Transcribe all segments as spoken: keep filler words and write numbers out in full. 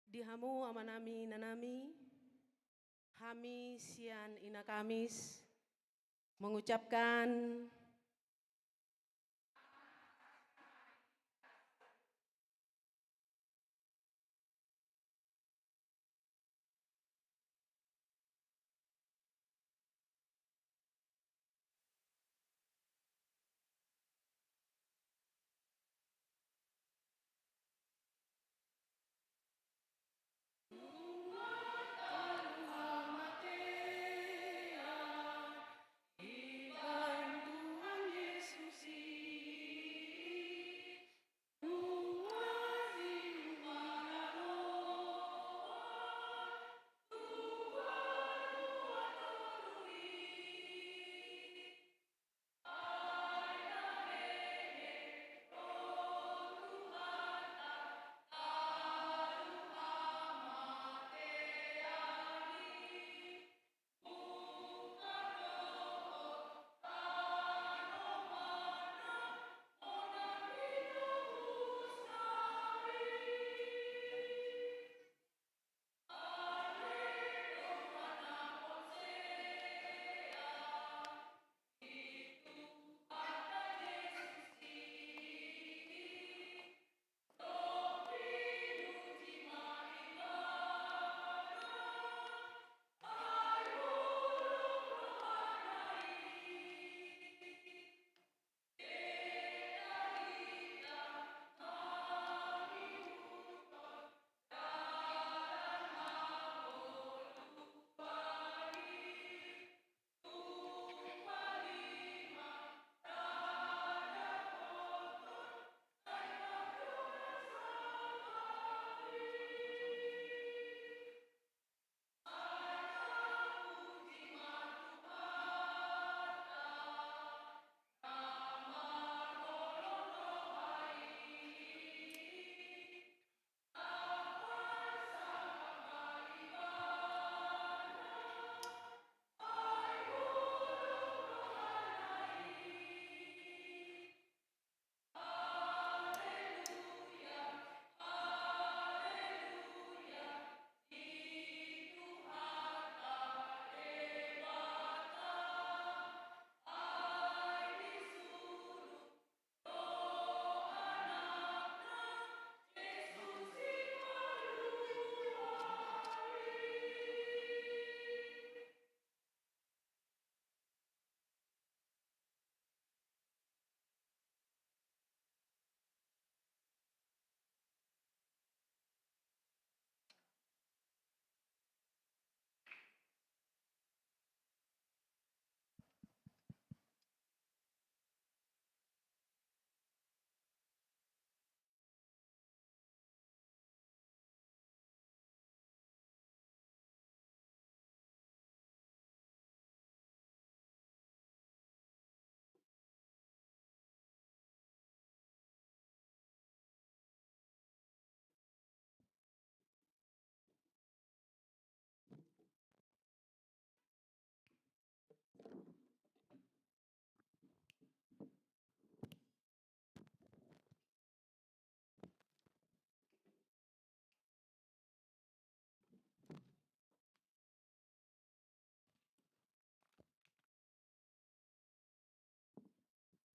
Di hamu amanami, inanami, hami sian Ina Kamis mengucapkan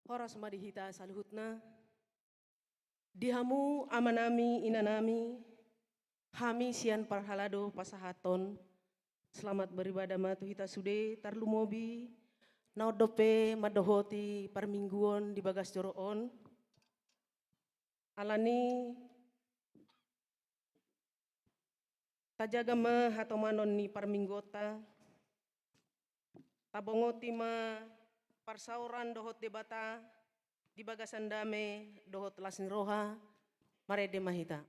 Horas ma di hita saluhutna. Di hamu amanami, inanami, hami sian parhalado pasahathon selamat beribadah ma tu hita sude, tarlumobi na on dope mandohoti parmingguon di bagas joro on. Alani tajaga ma hatomanon ni parmingguonta, tabongoti ma parsaoran dohot Debata di bagasan dame dohot las ni roha. Marende ma hita.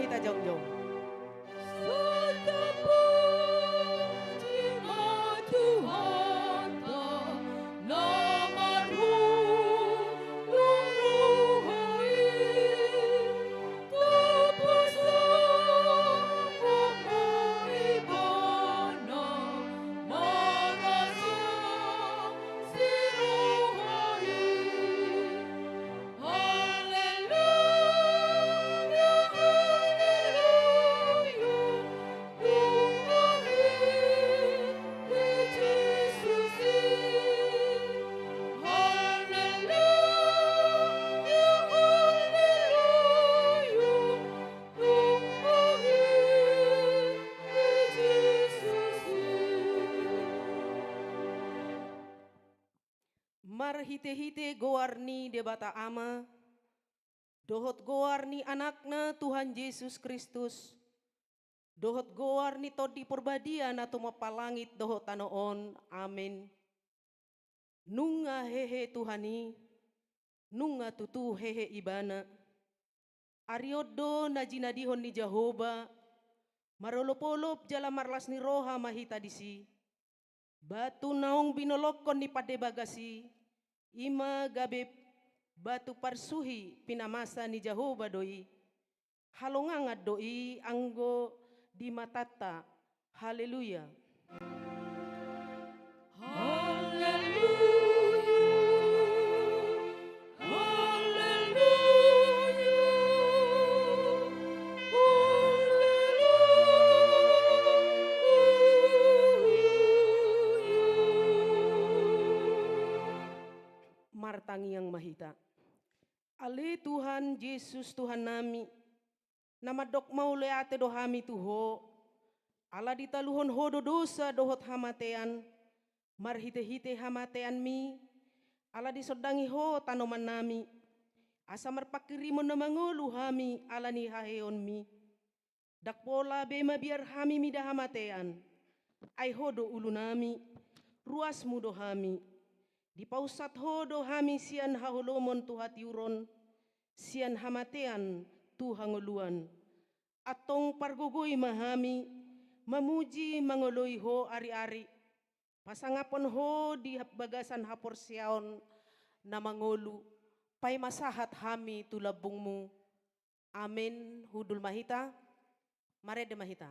Hita jongjong. Marhitehite goar ni Debata Ama, dohot goar ni Anakna Tuhan Jesus Kristus, dohot goar ni Tondi Porbadia na tumompa langit dohot tano on. Amen. Nunga hehe Tuhan i, nunga tutu hehe Ibana. Ari on do na jinadihon ni Jahowa, marolopolop jala marlas ni roha ma hita disi. Batu naung binolongkon ni pande bagas i, i ma gabe batu parsuhi pinamasa ni Jahowa do i. Halongangan do i anggo di matanta. Haleluya. Haleluya. Haleluya. Haleluya. Martangiang ma hita. Ale Tuhan Jesus Tuhannami, na mandok mauliate do hami tu Ho, ala ditaluhon Ho do dosa dohot hamatean, marhitehite hamateanMi, ala disondangi Ho tanomannami, asa marpanghirimon na mangolu hami ala ni haheheonMi. Ndang pola be mabiar hami mida hamatean, ai Ho do ulunami, ruasMu do hami. Dipaunsat Ho do hami sian haholomon tu hatiuron, sian hamatean tu hangoluan. Antong pargogoi ma hami, mamuji mangoloi Ho ari-ari, pasangaphon Ho di bagasan haporseaon na mangolu, paima sahat hami tu lambungMu. Amen. Hundul ma hita, marende ma hita.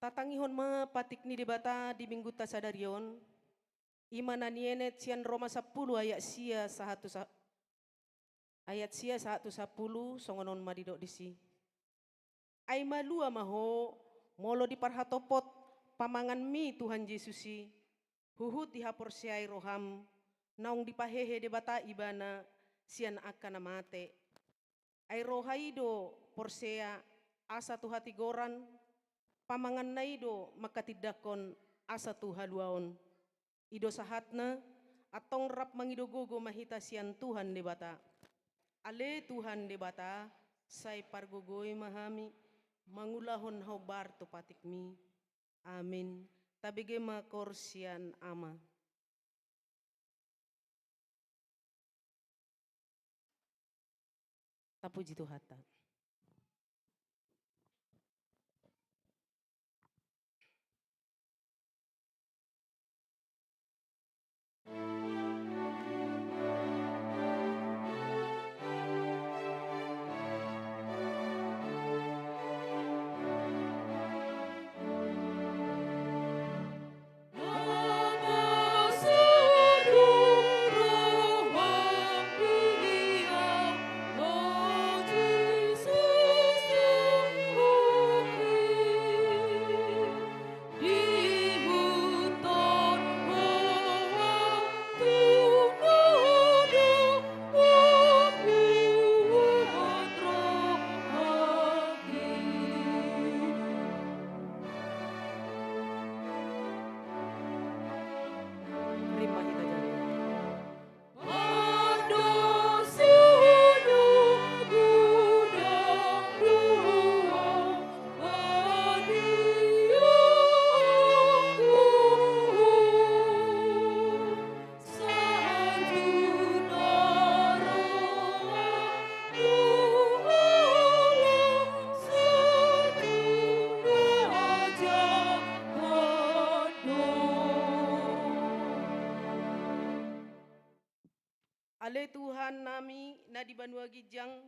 Tatangihon ma patik ni Debata di minggunta sadari on, i ma na nienet sian Roma sampulu ayat sia sahat tu sa-, ayat sia sahat tu sampulu, songon on ma didok disi. Ai malua ma ho, molo diparhatopot pamanganmi Tuhan Jesus i, huhut dihaporseai roham, naung dipahehe Debata Ibana sian angka na mate. Ai roha i do porsea asa tu hatigoran, pamanganna i do mangkatindangkon asa tu haluaon. I do sahatna, antong rap mangido gogo ma hita sian Tuhan Debata. Ale Tuhan Debata, sai pargogoi ma hami, mangulahon na hombar tu patikmi. Amin. Tabege ma koor sian Ama. Tapuji Tuhanta. Ale Tuhan nami na di banua ginjang,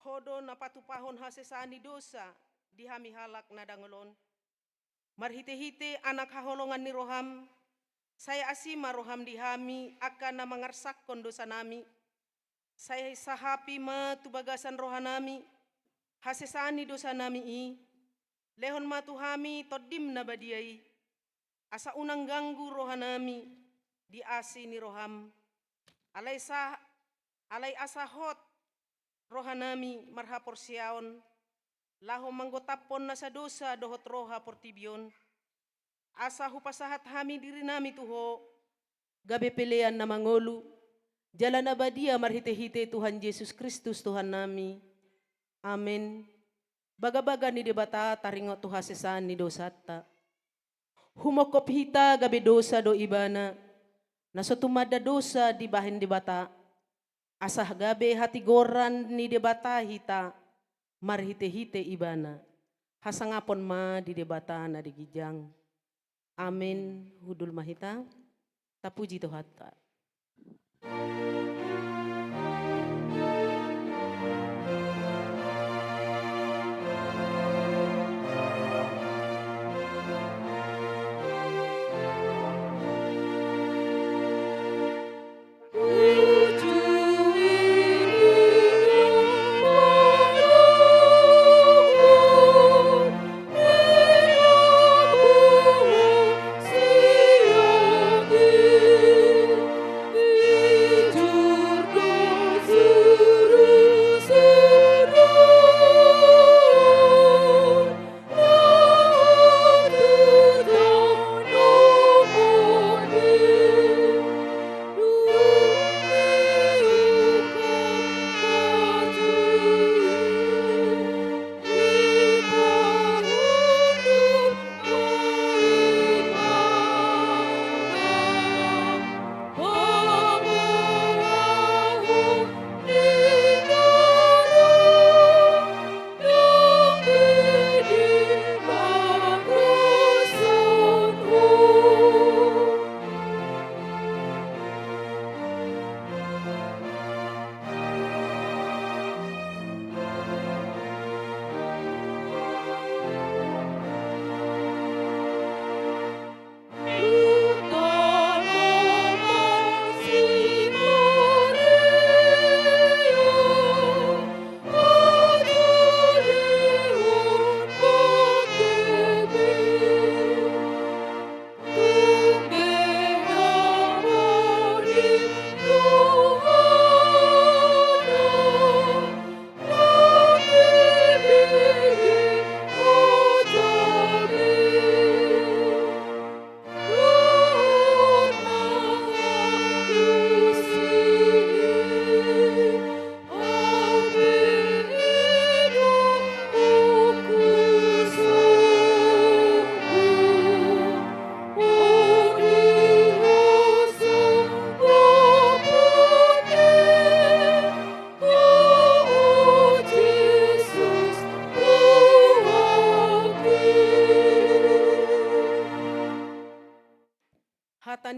Ho do na patupahon hasesaan ni dosa di hami halak na dangol on. Marhitehite Anak haholongan ni roham, sai asi ma roham di hami angka na mangarsakhon dosanami. Sai sahapi ma tu bagasan rohanami hasesaan ni dosanami i. Lehon ma tu hami Tondim na badia i, asa unang ganggu rohanami di asi ni roham. Alai sa-, alai asa hot rohanami marhaporseaon, laho manggotaphon nasa dosa dohot roha portibi on, asa hupasahat hami dirinami tu Ho, gabe pelean na mangolu, jala na badia marhitehite Tuhan Jesus Kristus Tuhannami. Amen. Bagabaga ni Debata taringot tu hasesaan ni dosanta. Humongkop hita gabe dosa do Ibana, na so tumanda dosa dibahen Debata, asa gabe hatigoran ni Debata hita marhitehite Ibana. Hasangapon ma di Debata na di ginjang. Amen. Hundul ma hita. Tapuji Tuhanta.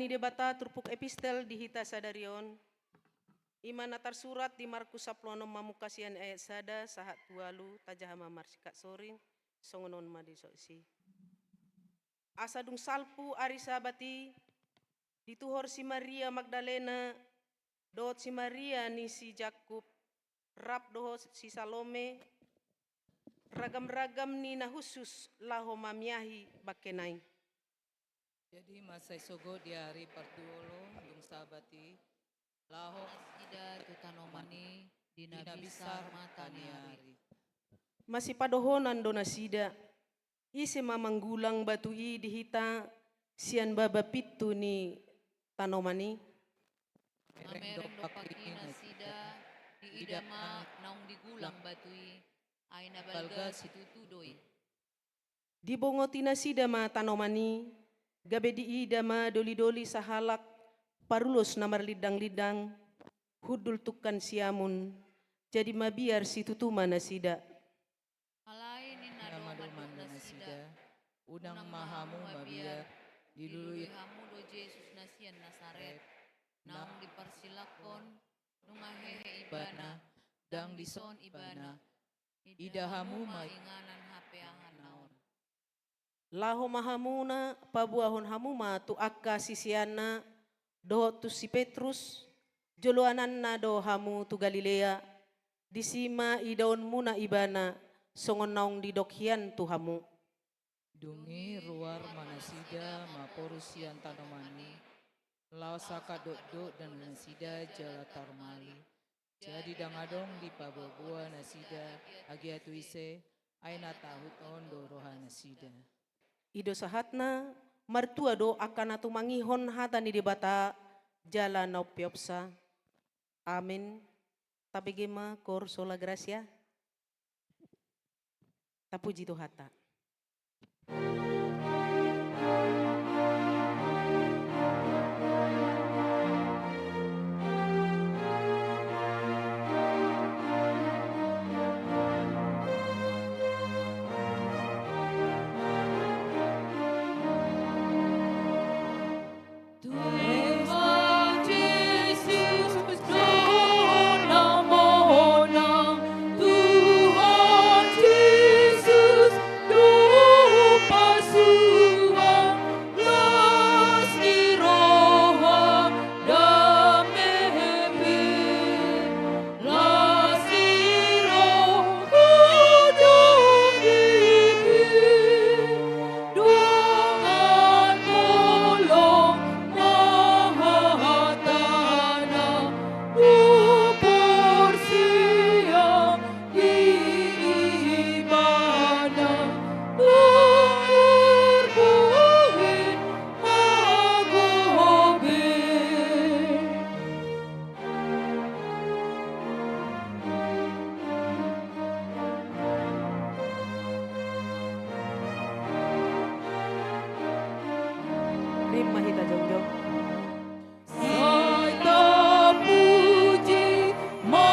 ni Debata turpuk epistel di hita sadari on, i ma na tarsurat di Markus sampulu onom mamungka sian ayat sada sahat tu ualu. Tajaha ma marsingkat soring, songon on ma dison i. Asa dung salpu ari Sabat i, dituhor si Maria Magdalena dohot si Maria ni si Jakub, rap dohot si Salome, ragam-ragam ni na hushus laho mamiahi bangkena i. Jadi masa i sogot di ari parjolo dung Sabat i, laho nasida tu tanoman i di na binsar mata ni ari. Masipadohonan do nasida, ise ma manggulang batu i di hita sian baba pintu ni tanoman i? Mamereng dompak i nasida, diida ma naung digulang batu i, ai na balga situtu do i. Dibongoti nasida ma tanoman i, gabe diida ma doli-doli sahalak parulos na marlindang-lindang, hundul tungkan siamun, jadi mabiar situtu ma nasida. Alai ninna do mandok nasida, unang ma hamu mabiar, dilului hamu do Jesus na sian Nasaret, naung diparsilanghon, nunga hehe Ibana, ndang dison Ibana. Ida hamu ma inganan hapeahanna on. Laho ma hamuna, paboahon hamu ma tu angka siseanna dohot tu si Petrus, joloananna do hamu tu Galilea, disi ma idaonmuna Ibana, songon naung didok hian tu hamu. Dung i ruar ma nasida maporus sian tanoman i, laos sangkap dokdok do nasida jala tarumali. Jadi ndang adong dipaboaboa nasida agia tu ise, ai na tahuthon do roha nasida. I do sahatna. Martua do angka na tumangihon hata ni Debata jala na umpeopsa. Amen. Tabege ma Koor Sola Gratia. Tapuji Tuhanta. Tuhan Jesus, do na monang. Tuhan Jesus, do pasuang. Las ni roha, dame be. Las ni roha, dame be. Dongan holong ma hatana, do porsea di Ibana, do tarbahen ma gabe. Rap ma hita jongjong. Sai tapuji ma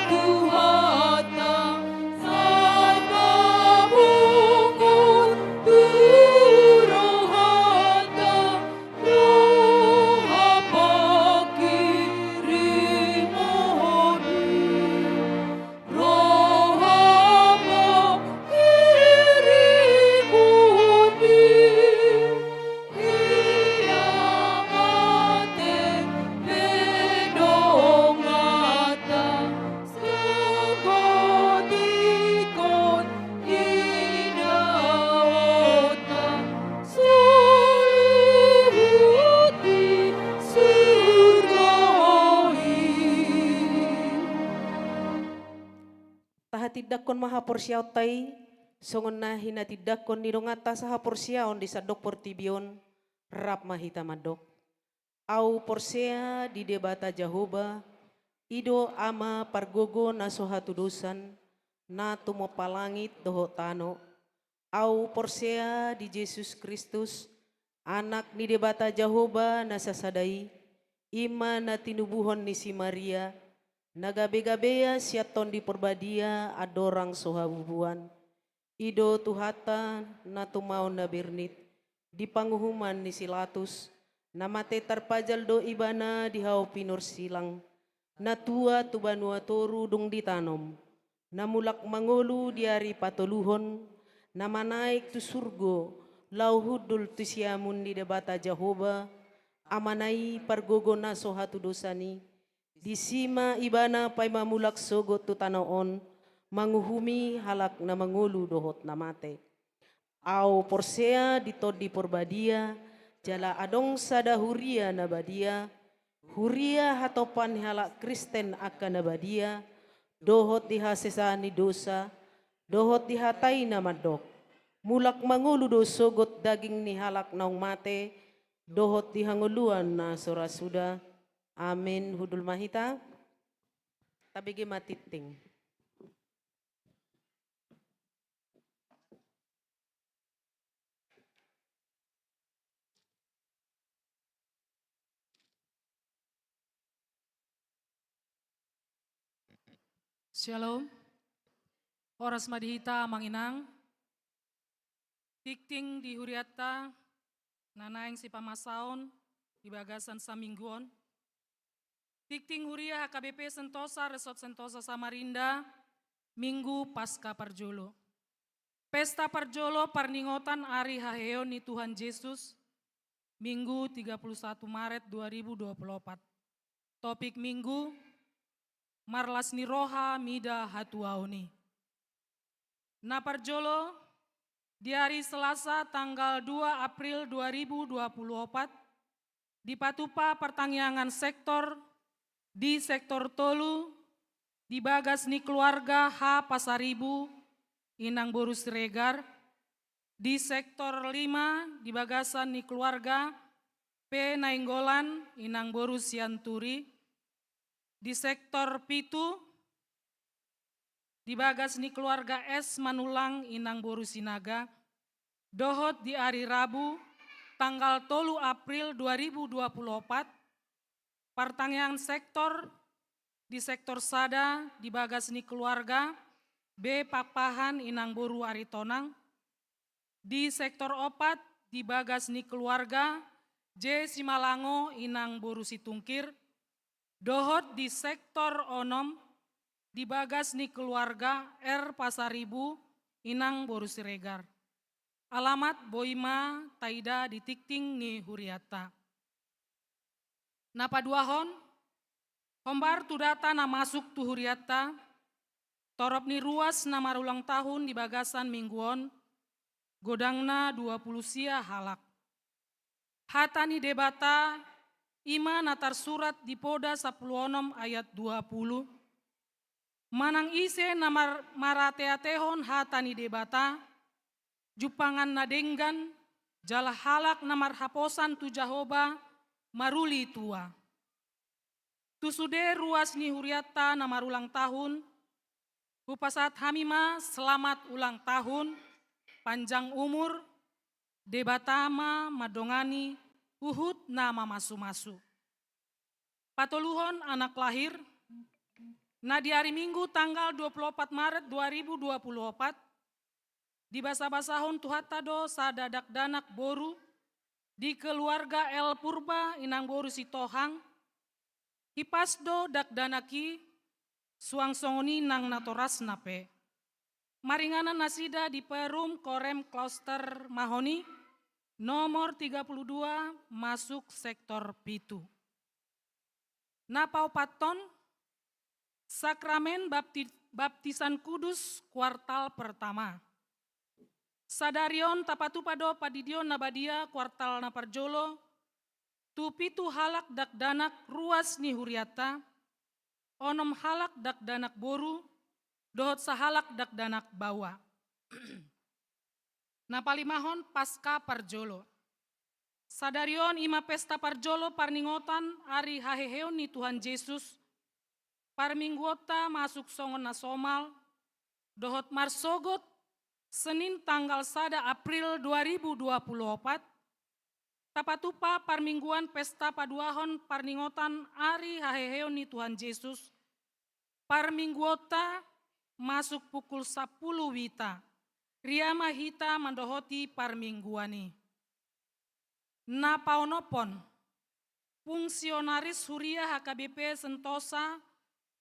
Tuhanta, sai pabungut tu rohanta, roha panghirimon i, roha panghirimon i, ia ma tempe donganta, sangkot ingkon idaonta, saluhut di surgo i. Tahatindangkon ma haporseaonta i, songon na hinatindangkon ni donganta sahaporseaon di sandok portibi on. Rap ma hita mandok. Ahu porsea di Debata Jahowa, i do Ama pargogo na so hatudosan, na tumompa langit dohot tano. Ahu porsea di Jesus Kristus, Anak ni Debata Jahowa na sasada i, i ma na tinubuhon ni si Maria, na gabegabea sian Tondi Porbadia andorang so habubuan. I do Tuhanta na tumaon na bernit di panguhuman ni si Latus, Na mate tarpajal do ibana di hau pinursilang, na tua tu banua toru dung ditanom, na mulak mangolu di ari patoluhon, na manaek tu surgo, laho hundul tu siamun ni Debata Jahowa, Amana i pargogo na so hatudosan i, disi ma ibana paima mulak sogot tu tano on, manguhumi halak na mangolu dohot na mate. Au porsea di Tondi Porbadia, jala adong sada huria na badia, huria hatopan ni halak Kristen angka na badia, dohot di hasesaan ni dosa, dohot di hata i na mandok: Mulak mangolu do sogot daging ni halak naung mate, dohot di hangoluan na so ra suda. Amen. Hundul ma hita. Tabege ma tingting. Shalom. Horas ma di hita amang inang. Tingting di hurianta na naeng sipamasaon di bagasan saminggu on. Tingting huria H K B P Sentosa, Resort Sentosa Samarinda, Minggu Paskah parjolo. Pesta parjolo parningotan ari haheheon ni Tuhan Jesus, Minggu tiga puluh satu Maret dua ribu dua puluh opat. Topik Minggu: Marlas ni roha mida hatuaon i. Na parjolo, di ari Selasa tanggal dua April dua ribu dua puluh opat, dipatupa partangiangan sektor di sektor tolu di bagas ni keluarga H Pasaribu, Inang boru Siregar, di sektor lima di bagasan ni keluarga P Nainggolan, Inang boru Sianturi, di sektor pitu di bagas ni keluarga S Manullang, Inang boru Sinaga, dohot di ari Rabu tanggal tolu April dua ribu dua puluh opat, partangiangan sektor di sektor sada di bagas ni keluarga B Pakpahan, Inang boru Aritonang, di sektor opat di bagas ni keluarga J Simalango, Inang boru Situngkir, dohot di sektor onom di bagas ni keluarga R Pasaribu, Inang boru Siregar. Alamat boi ma taida di tingting ni hurianta. Na paduahon, hombar tu data na masuk tu hurianta, torop ni ruas na marulang tahun di bagasan minggu on, godangna dua puluh sia halak. Hata ni Debata i ma na tarsurat di Poda sampulu onom ayat dua puluh: Manang ise na mar-, marateatehon hata ni Debata, jumpangan na denggan, jala halak na marhaposan tu Jahowa, maruli tua. Tu sude ruas ni hurianta na marulang tahun, hupasahat hami ma selamat ulang tahun, panjang umur, Debata ma mandongani huhut na mamasumasu. Patoluhon anak lahir, na di ari Minggu tanggal dua puluh opat Maret dua ribu dua puluh opat, dibasabasahon Tuhanta do sada dakdanak boru di keluarga L Purba, Inang boru Sitohang. Hipas do dakdanak i, suang songon i nang natorasna pe. Maringanan nasida di Perum Korem Kloster Mahoni, nomor tiga puluh dua, masuk sektor pitu. Na paopathon, sakramen bapti-, baptisan kudus kuartal pertama. Sadari on tapatupa do pandidion na badia kuartal na parjolo tu pitu halak dakdanak ruas ni hurianta, onom halak dakdanak boru, dohot sahalak dakdanak baoa. Na palimahon, Paska parjolo. Sadari on i ma pesta parjolo parningotan ari haheheon ni Tuhan Jesus, parmingguonta masuk songon na somal, dohot marsogot Senin tanggal sada April dua ribu dua puluh opat, tapatupa parmingguan pesta paduahon parningotan ari haheheon ni Tuhan Jesus, parmingguonta masuk pukul sampulu wita, ria ma hita mandohoti parmingguan i. Na paonomhon, fungsionaris huria H K B P Sentosa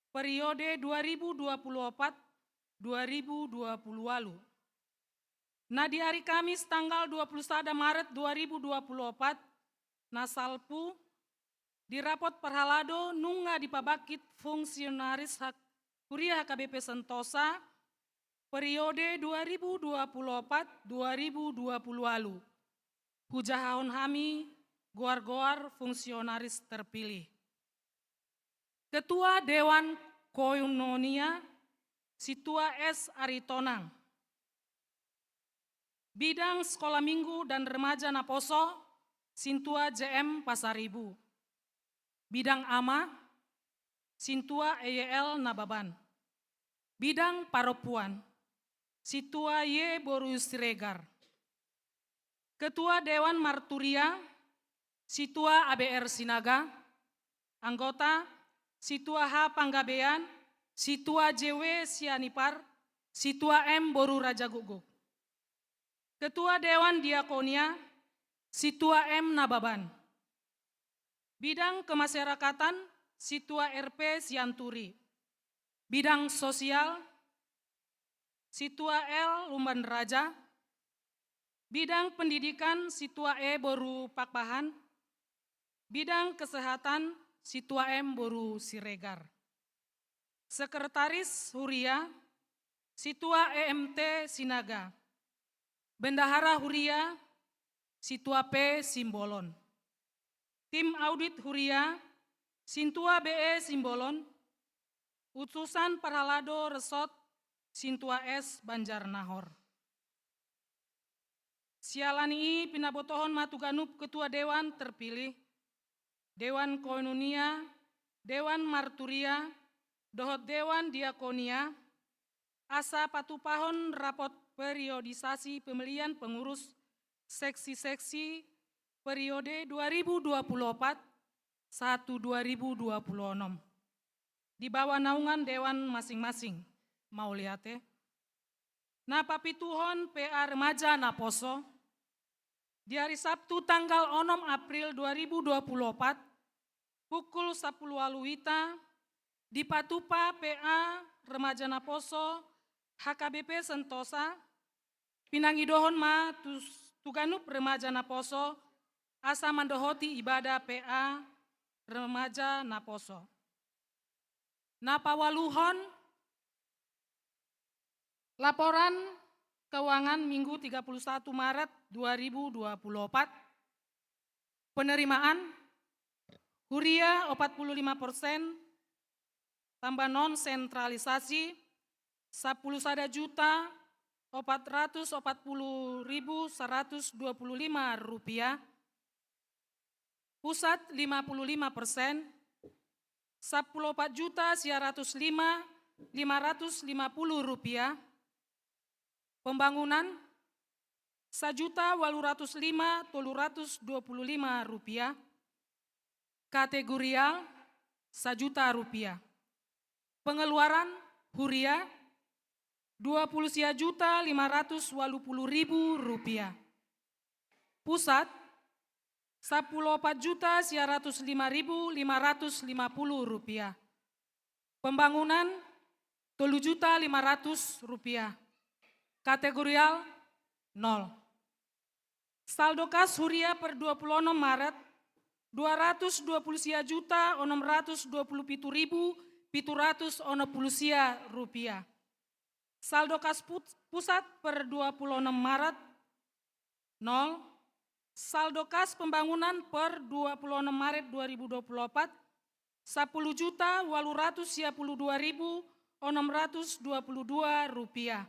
periode dua ribu dua puluh opat dua ribu dua puluh ualu. Na di ari Kamis tanggal dua puluh sada Maret dua ribu dua puluh opat, na salpu, di rapot parhalado nunga dipabangkit fungsionaris hak-, huria H K B P Sentosa periode dua ribu dua puluh opat dua ribu dua puluh ualu. Hujahahon hami goar-goar fungsionaris terpilih. Ketua Dewan Koinonia, Sintua S Aritonang. Bidang Sekolah Minggu dan Remaja Naposo, Sintua J M Pasaribu. Bidang Ama, Sintua E Y L Nababan. Bidang Parompuan, Sintua Y Boru Siregar. Ketua Dewan Marturia, Sintua A B R Sinaga. Anggota, Sintua H Panggabean, Sintua J W Sianipar, Sintua M Boru Rajagukguk. Ketua Dewan Diakonia, Sintua M Nababan. Bidang Kemasyarakatan, Sintua R P Sianturi. Bidang Sosial, Sintua L Lumban Raja. Bidang Pendidikan, Sintua E Boru Pakpahan. Bidang Kesehatan, Sintua M Boru Siregar. Sekretaris Huria, Sintua E M T Sinaga. Bendahara Huria, Sintua P Simbolon. Tim Audit Huria, Sintua B E Simbolon. Utusan Parhalado Resort, Sintua S Banjarnahor. Siala ni i pinabotohon ma tu ganup Ketua Dewan Terpilih, Dewan Koinonia, Dewan Marturia, dohot Dewan Diakonia, asa patupahon rapot periodisasi pemilihan pengurus seksi-seksi periode dua ribu dua puluh opat sahat tu dua ribu dua puluh onom. Di bawah naungan dewan masing-masing. Mauliate. Na papituhon P A Remaja Naposo, di hari Sabtu tanggal onom April dua ribu dua puluh opat, pukul sampulu ualu wita, dipatupa P A Remaja Naposo H K B P Sentosa, pinangidohon ma tu, tu ganup remaja naposo, asa mandohoti ibadah P A Remaja Naposo. Na paualuhon, laporan keuangan Minggu tiga puluh satu Maret dua ribu dua puluh opat. Penerimaan, Huria opat puluh lima persen, tamba non sentralisasi, sampulu sada juta opat ratus opat puluh ribu saratus dua puluh lima rupiah. Pusat lima puluh lima persen, sampulu opat juta sia ratus lima, lima ratus lima puluh rupiah. Pembangunan, sajuta ualu ratus lima, tolu ratus dua puluh lima rupiah. Kategorial, sajuta rupiah. Pengeluaran Huria, dua puluh sia juta lima ratus ualu puluh ribu rupiah. Pusat, sampulu opat juta sia ratus lima ribu lima ratus lima puluh rupiah. Pembangunan, tolu juta lima ratus rupiah. Kategorial, nol. Saldo kas Huria per dua puluh onom Maret, dua ratus dua puluh sia juta onom ratus dua puluh pitu ribu pitu ratus onom puluh sia rupiah. Saldo kas put-, pusat per dua puluh onom Maret, nol. Saldo kas pembangunan per dua puluh onom Maret dua ribu dua puluh opat, sampulu juta ualu ratus sia pulu dua ribu onom ratus dua puluh dua rupiah.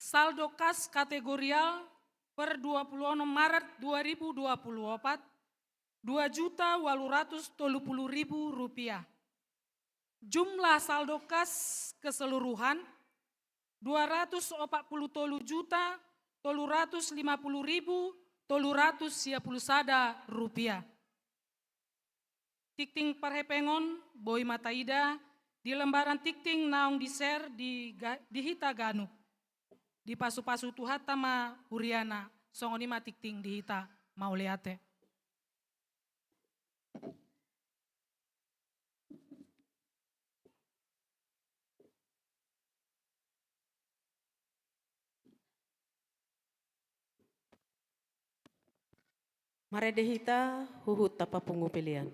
Saldo kas kategorial per dua puluh onom Maret dua ribu dua puluh opat, dua juta ualu ratus tolu puluh ribu rupiah. Jumlah saldo kas keseluruhan, dua ratus opat puluh tolu juta tolu ratus lima puluh ribu tolu ratus sia pulu sada rupiah. Tingting parhepengon, boi ma taida di lembaran tingting naung di-share di ga-, di hita ganup. Dipasupasu Tuhanta ma huriana, songon i ma tingting di hita, mauliate. Marende hita huhut tapapungu pelean.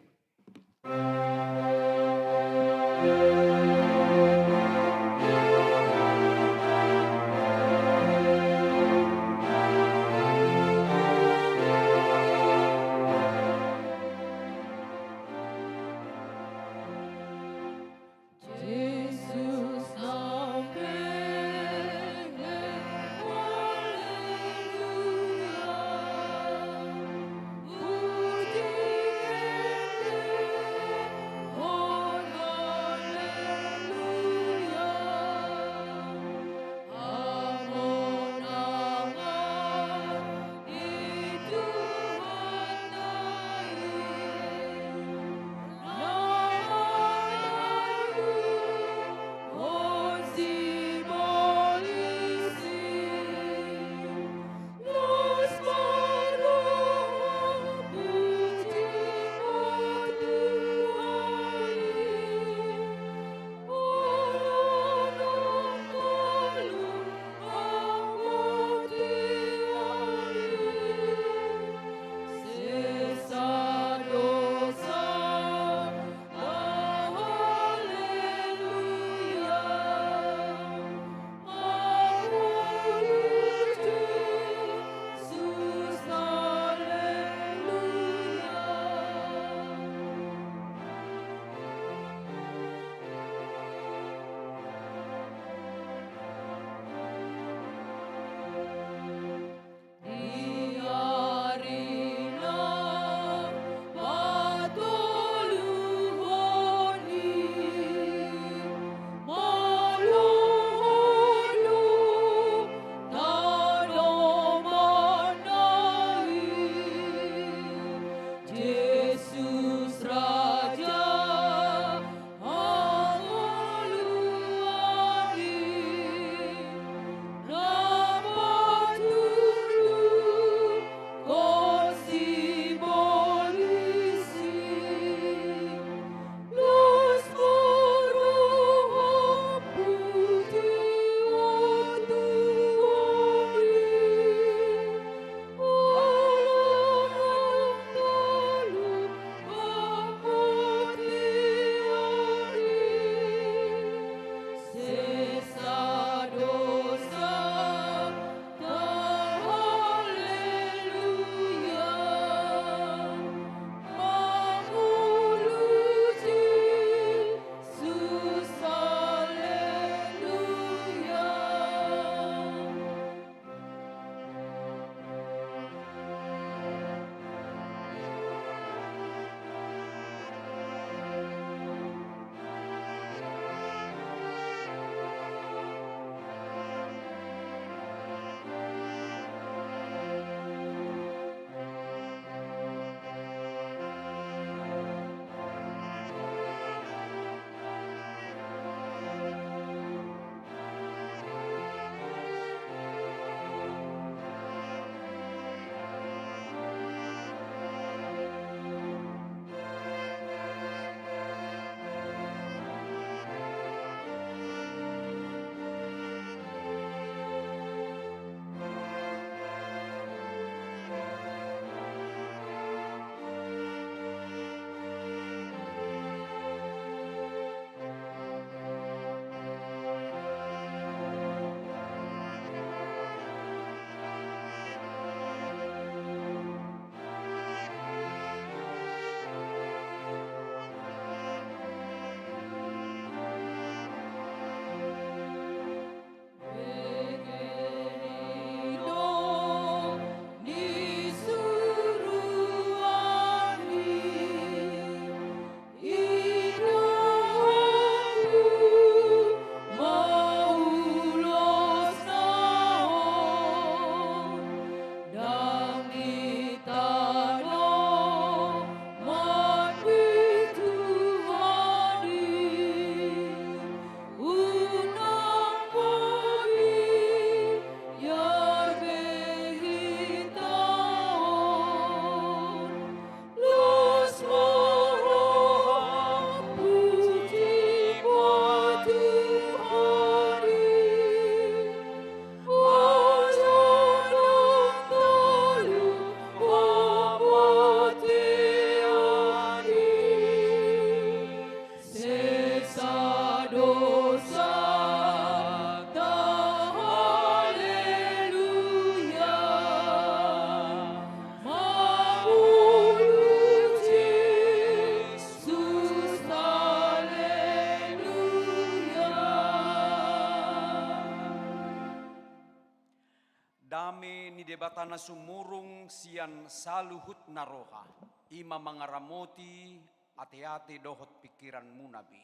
Dame ni Debata na sumurung sian saluhutna roha, i ma mangaramoti ateate dohot pingkiranmuna be,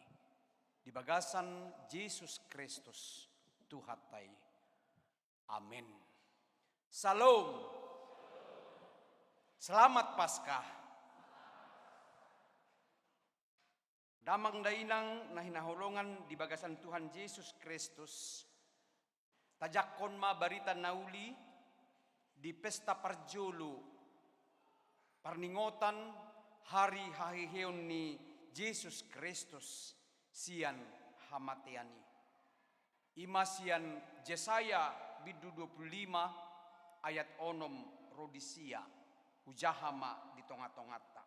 di bagasan Jesus Kristus, Tuhanta i. Amen. Syalom. Selamat Paskah. Damang dainang na hinaholongan di bagasan Tuhan Jesus Kristus, tajangkon ma barita na uli di pesta parjolo parningotan hari haheheon ni Jesus Kristus sian hamatean i. I ma sian Jesaya bindu dua pulu lima ayat onom ro di sia, hujaha ma di tongatonganta.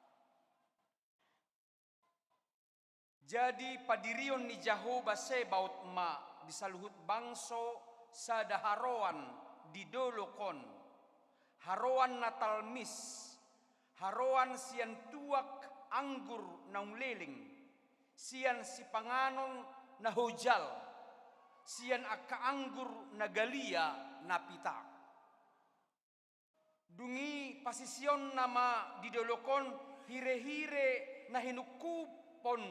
Jadi padirion ni Jahowa Sebaot ma di saluhut bangso sada haroan di dolok on, haroan na talmis, haroan sian tuak anggur naung leleng, sian sipanganon na hojal, sian angka anggur na galia na pita. Dung i pasisionna ma di dolok on hirehire na hinungkuphon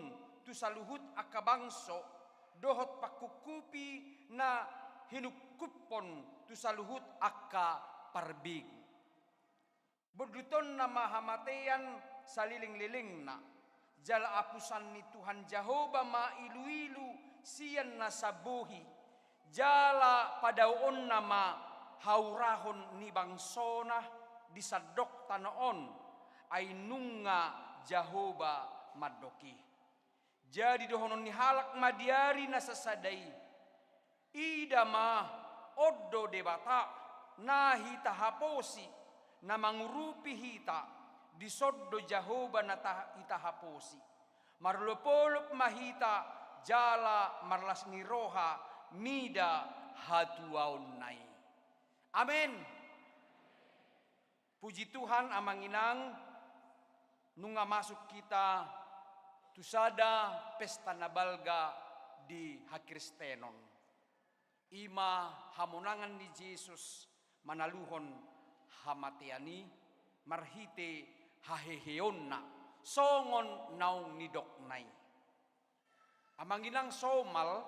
tu saluhut angka bangso, dohot pangkungkupi na hinungkuphon tu saluhut angka parbegu. Bondutonna ma hamatean salelenglelengna, jala apusan ni Tuhan Jahowa ma iluilu sian na sambohi, jala padaoonna ma haurahon ni bangsona di sandok tano on, ai nunga Jahowa mandok i. Jadi dohonon ni halak ma di ari na sasada i: Ida ma, on do Debata, na hita haposi, na mangurupi hita, dison do Jahowa na ta-, hita haposi. Marolopolop ma hita, jala marlas ni roha mida hatuaonna i. Amen. Puji Tuhan, amang inang, nunga masuk hita tu sada pesta na balga di hakristenon. I ma hamonangan ni Jesus manaluhon hamatean i marhite haheheonna, songon naung nidokna i. Amang inang, somal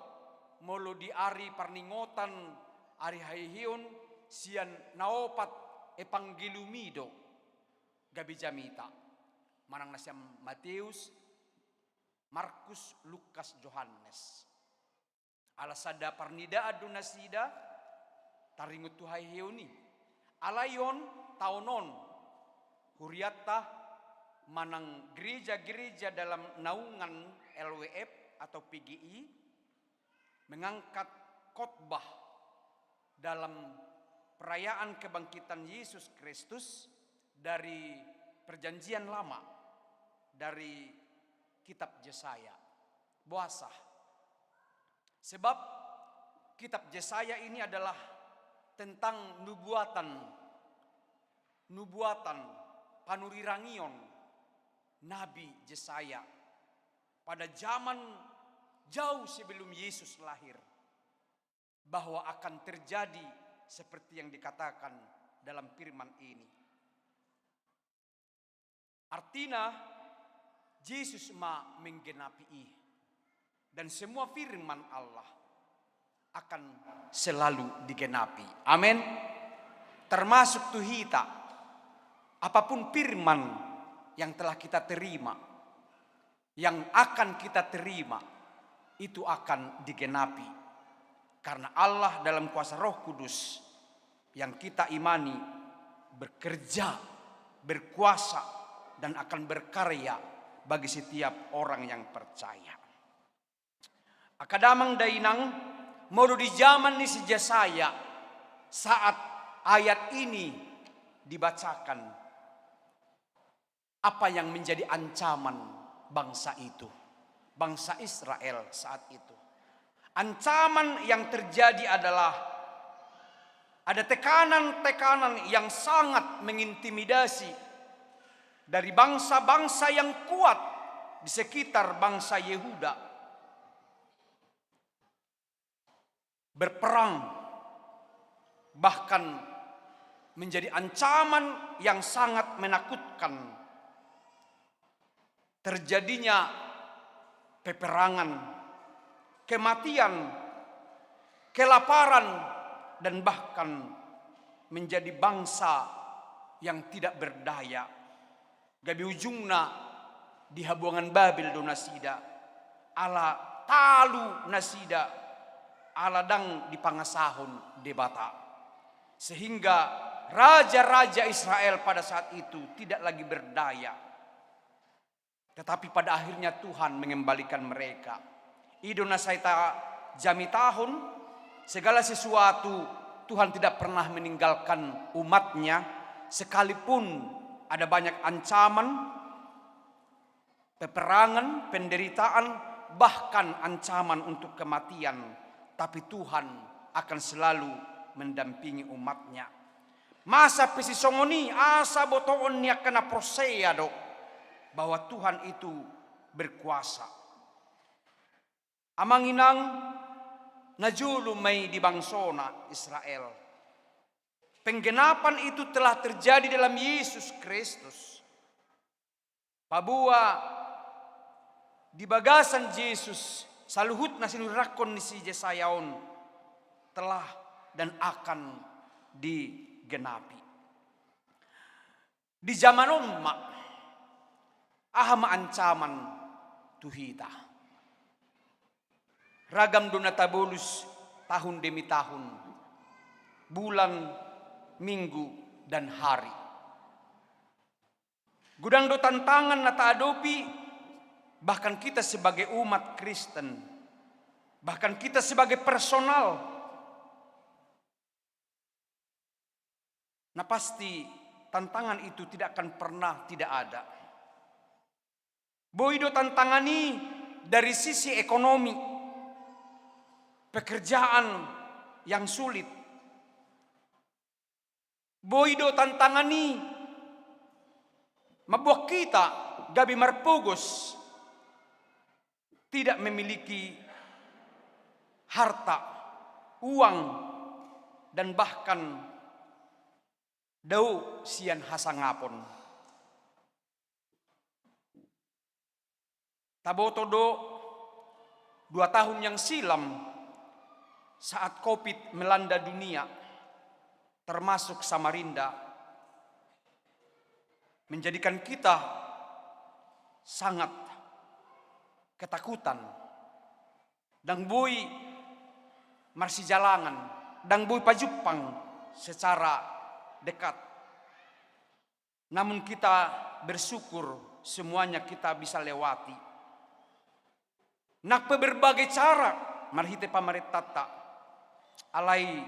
molo di ari parningotan ari haheheon sian na opat evangelium i do gabe jamita, manang na sian Mateus, Markus, Lukas, Johannes. Ala sada parnidaan do nasida taringot tu haheheon i. Alai on, taon on, hurianta manang gereja-gereja dalam naungan L W F atau P G I mengangkat khotbah dalam perayaan kebangkitan Yesus Kristus dari Perjanjian Lama, dari kitab Jesaya. Boasa? Sebab kitab Jesaya ini adalah tentang nubuatan, nubuatan, panurirangion Nabi Jesaya pada zaman jauh sebelum Yesus lahir, bahwa akan terjadi seperti yang dikatakan dalam firman ini. Artina, Jesus ma menggenapi i. Dan semua firman Allah akan selalu digenapi. Amin. Termasuk tu hita, apapun firman yang telah kita terima, yang akan kita terima, itu akan digenapi. Karena Allah dalam kuasa Roh Kudus yang kita imani bekerja, berkuasa, dan akan berkarya bagi setiap orang yang percaya. Angka damang dainang, molo di zaman ni si Jesaya, saat ayat ini dibacakan, apa yang menjadi ancaman bangsa itu, bangsa Israel saat itu? Ancaman yang terjadi adalah ada tekanan-tekanan yang sangat mengintimidasi dari bangsa-bangsa yang kuat di sekitar bangsa Yehuda. Berperang, bahkan menjadi ancaman yang sangat menakutkan. Terjadinya peperangan, kematian, kelaparan, dan bahkan menjadi bangsa yang tidak berdaya. Gabe ujungna di habuangan Babel do nasida, ala talu nasida, ala ndang dipangasahon Debata. Sehingga raja-raja Israel pada saat itu tidak lagi berdaya. Tetapi pada akhirnya Tuhan mengembalikan mereka. I do na sai tajamitahon, segala sesuatu, Tuhan tidak pernah meninggalkan umat-Nya, sekalipun ada banyak ancaman, peperangan, penderitaan, bahkan ancaman untuk kematian, tapi Tuhan akan selalu mendampingi umat-Nya. Masa pe sisongon i, asa botoon ni angka na porsea do bahwa Tuhan itu berkuasa. Amang inang, na jolo ma i di bangsona Israel. Penggenapan itu telah terjadi dalam Yesus Kristus. Paboa di bagasan Jesus, saluhut na sinurirakkon ni si Jesaya on telah dan akan digenapi. Di jaman on ma, aha ma ancaman tu hita? Ragam do na tabolus tahun demi tahun, bulan, minggu, dan hari. Godang do tantangan na taadopi, bahkan kita sebagai umat Kristen, bahkan kita sebagai personal, na pasti tantangan itu tidak akan pernah tidak ada. Boi do tantangan i dari sisi ekonomi, pekerjaan yang sulit. Boi do tantangan i mambuat kita gabe marpogos, tidak memiliki harta, uang, dan bahkan dao sian hasangapon. Taboto do, dua tahun yang silam, saat covid melanda dunia, termasuk Samarinda, menjadikan kita sangat ketakutan. Ndang boi marsijalangan, ndang boi pajumpang secara dekat. Namun kita bersyukur semuanya kita bisa lewati. Nang pe berbagai cara marhite pamarentanta, alai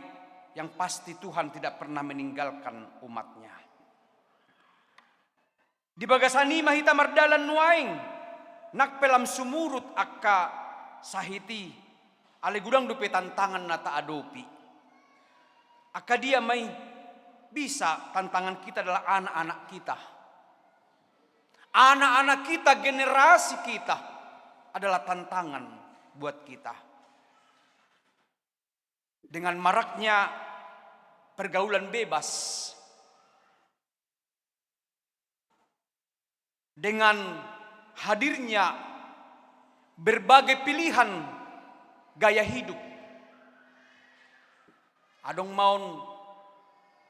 yang pasti Tuhan tidak pernah meninggalkan umat-Nya. Di bagasan i ma hita mardalan nuaeng, nang pe lam sumurut angka sahit i, alai godang dope tantangan na taadopi. Angka dia ma i? Bisa tantangan kita adalah anak-anak kita. Anak-anak kita, generasi kita adalah tantangan buat kita. Dengan maraknya pergaulan bebas, dengan hadirnya berbagai pilihan gaya hidup. Adong ma on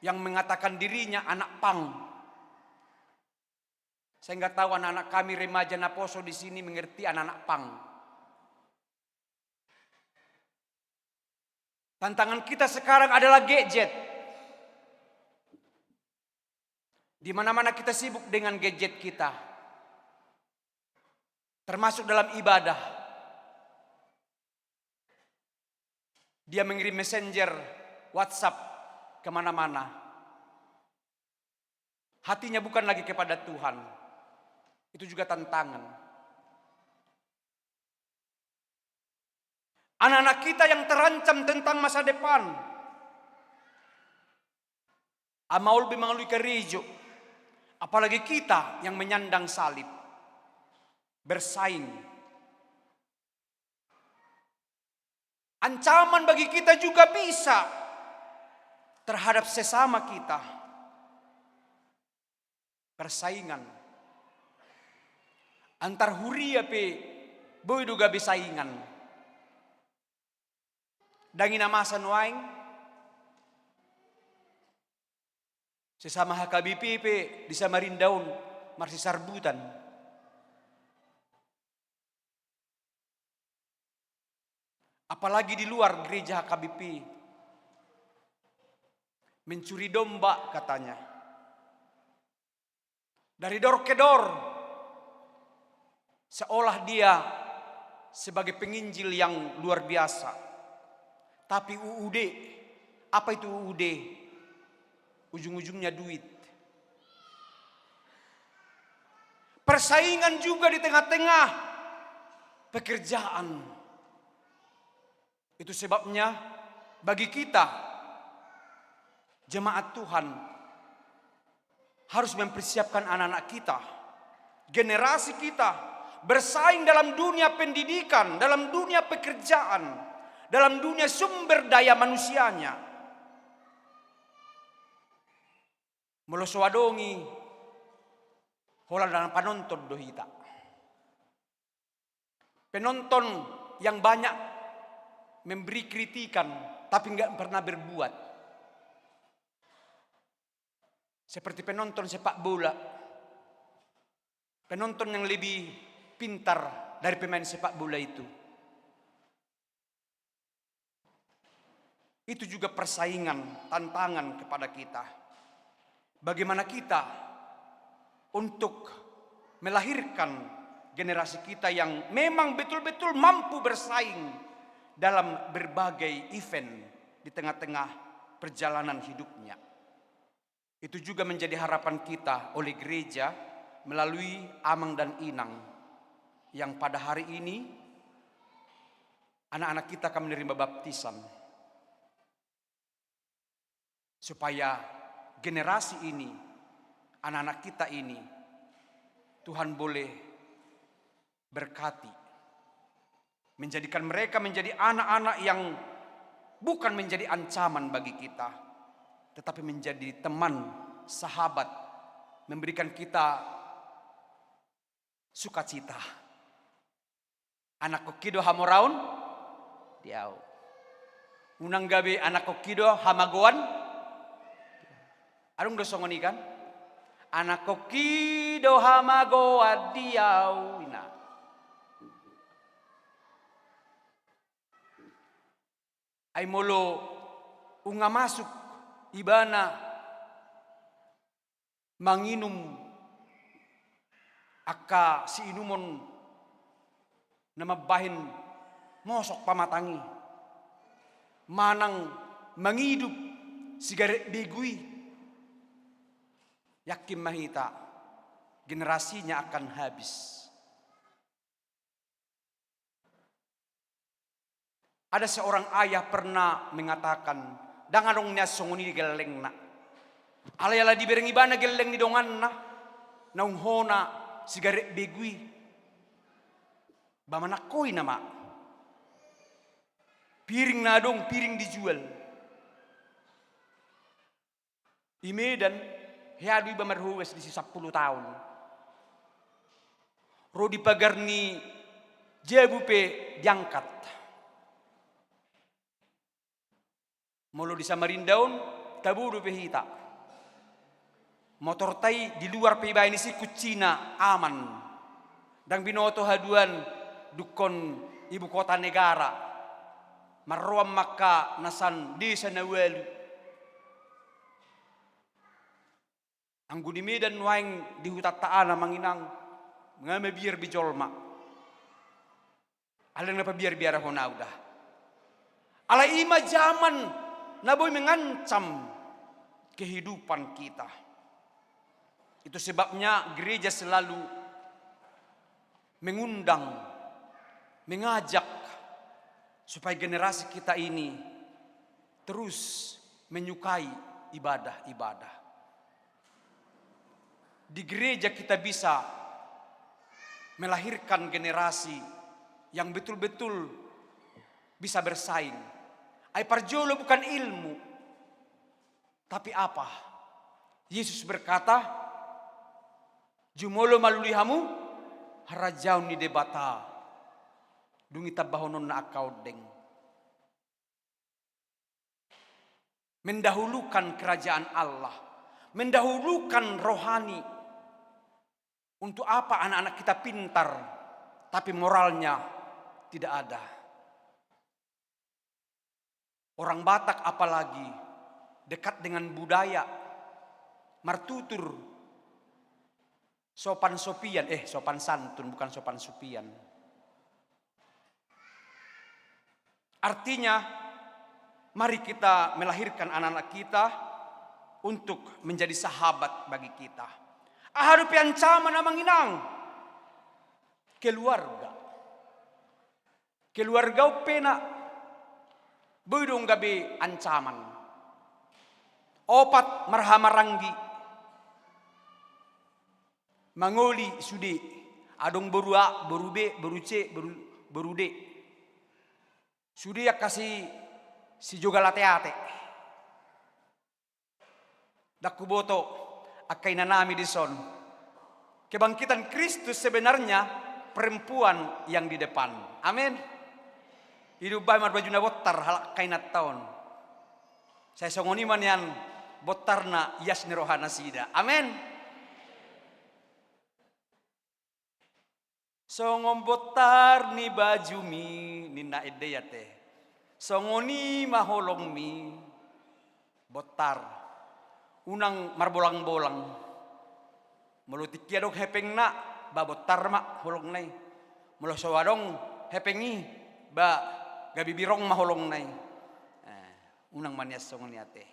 yang mengatakan dirinya anak punk. Saya nggak tahu anak-anak kami remaja naposo di sini mengerti anak-anak punk. Tantangan kita sekarang adalah gadget. Di mana-mana kita sibuk dengan gadget kita. Termasuk dalam ibadah. Dia mengirim messenger, WhatsApp kemana-mana. Hatinya bukan lagi kepada Tuhan. Itu juga tantangan. Anak-anak kita yang terancam tentang masa depan. Ama olbe mangalului karejo, apalagi kita yang menyandang salib, bersaing. Ancaman bagi kita juga bisa terhadap sesama kita. persaingan. Antar huria pe boi do gabe saingan. Ndang i na masa nuaeng, sesama H K B P pe di Samarinda on marsisarbutan. Apalagi di luar gereja H K B P. Mencuri domba katanya. Dari dor ke dor. Seolah dia sebagai penginjil yang luar biasa. Tapi U U D, apa itu U U D? Ujung-ujungnya duit. Persaingan juga di tengah-tengah pekerjaan. Itu sebabnya bagi kita, jemaat Tuhan, harus mempersiapkan anak-anak kita, generasi kita, bersaing dalam dunia pendidikan, dalam dunia pekerjaan, dalam dunia sumber daya manusianya. Molo so adong i, holan na panonton do hita. Penonton yang banyak memberi kritikan, tapi nggak pernah berbuat. Seperti penonton sepak bola. Penonton yang lebih pintar dari pemain sepak bola itu. Itu juga persaingan, tantangan kepada kita. Bagaimana kita untuk melahirkan generasi kita yang memang betul-betul mampu bersaing dalam berbagai event di tengah-tengah perjalanan hidupnya. Itu juga menjadi harapan kita oleh gereja melalui amang dan inang yang pada hari ini anak-anak kita akan menerima baptisan. Supaya generasi ini, anak-anak kita ini, Tuhan boleh berkati, menjadikan mereka menjadi anak-anak yang bukan menjadi ancaman bagi kita, tetapi menjadi teman, sahabat, memberikan kita sukacita. Anakhonhi do hamoraon di ahu. Unang gabe anakhonhi do hamagoan. Adong do songon i kan? Anakhonhi do hamagoan di ahu, ninna. Ai molo nunga masuk ibana manginum angka siinumon na mambahen mosok pamatang i, manang mangidup sigaret begu i, yakin ma hita generasinya akan habis. Ada seorang ayah pernah mengatakan, ndang adong nian songon i di gellengna. Alai ala dibereng ibana gelleng ni donganna, naung hona sigaret begu i. Ba manangkoi nama. Piring na adong, piring dijual. I Medan, hea do iba marhoas disi sampulu taon. Ro di pagar ni jabu pe diangkat. Molo di Samarinda on, tabo dope hita. Motorta i di luar pe ibaen i, si kuncina aman. Ndang binoto haduan dungkon ibu kota negara. Marroan ma angka na sian desa na ualu. Anggo di Medan nuaeng di hutanta, amang inang, nga mabiar be jolma. Alai ndang pabiar-biarhon ahu da. Alai i ma zaman na boi mengancam kehidupan kita. Itu sebabnya gereja selalu mengundang, mengajak supaya generasi kita ini terus menyukai ibadah-ibadah. Di gereja kita bisa melahirkan generasi yang betul-betul bisa bersaing. Ai parjolo bukan ilmu, tapi apa? Yesus berkata, Jumolo ma lului hamu harajaon ni Debata. Dung i tambahononna angka ondeng. Mendahulukan kerajaan Allah, mendahulukan rohani. Untuk apa anak-anak kita pintar, tapi moralnya tidak ada? Orang Batak apalagi dekat dengan budaya, martutur sopan sopian, eh, sopan santun, bukan sopan supian. Artinya, mari kita melahirkan anak-anak kita untuk menjadi sahabat bagi kita. Aha dope ancaman, amang inang? Keluarga. Keluarga on pe na boi do gabe ancaman. Opat marhahamaranggi. Mangoli sude. Adong boru A, boru B, boru C, boru, boru D. Sude angka si, sijogal ate-ate. Ndang huboto angka inanami dison. Kebangkitan Kristus sebenarnya perempuan yang di depan. Amin. Diumbahen marbaju na bontar halak angka inanta on. Sai songon i ma nian bontarna ias ni rohanasida. Amin. Songon bontar ni bajumi, ninna ende i ate. Songon i ma holongmi, bontar. Unang marbolang-bolang. Molo tingki adong hepengna, ba bontar ma holongna i. Molo so adong hepeng i, ba gabe birong ma holongna i. Eh, unang ma nian songon i ate.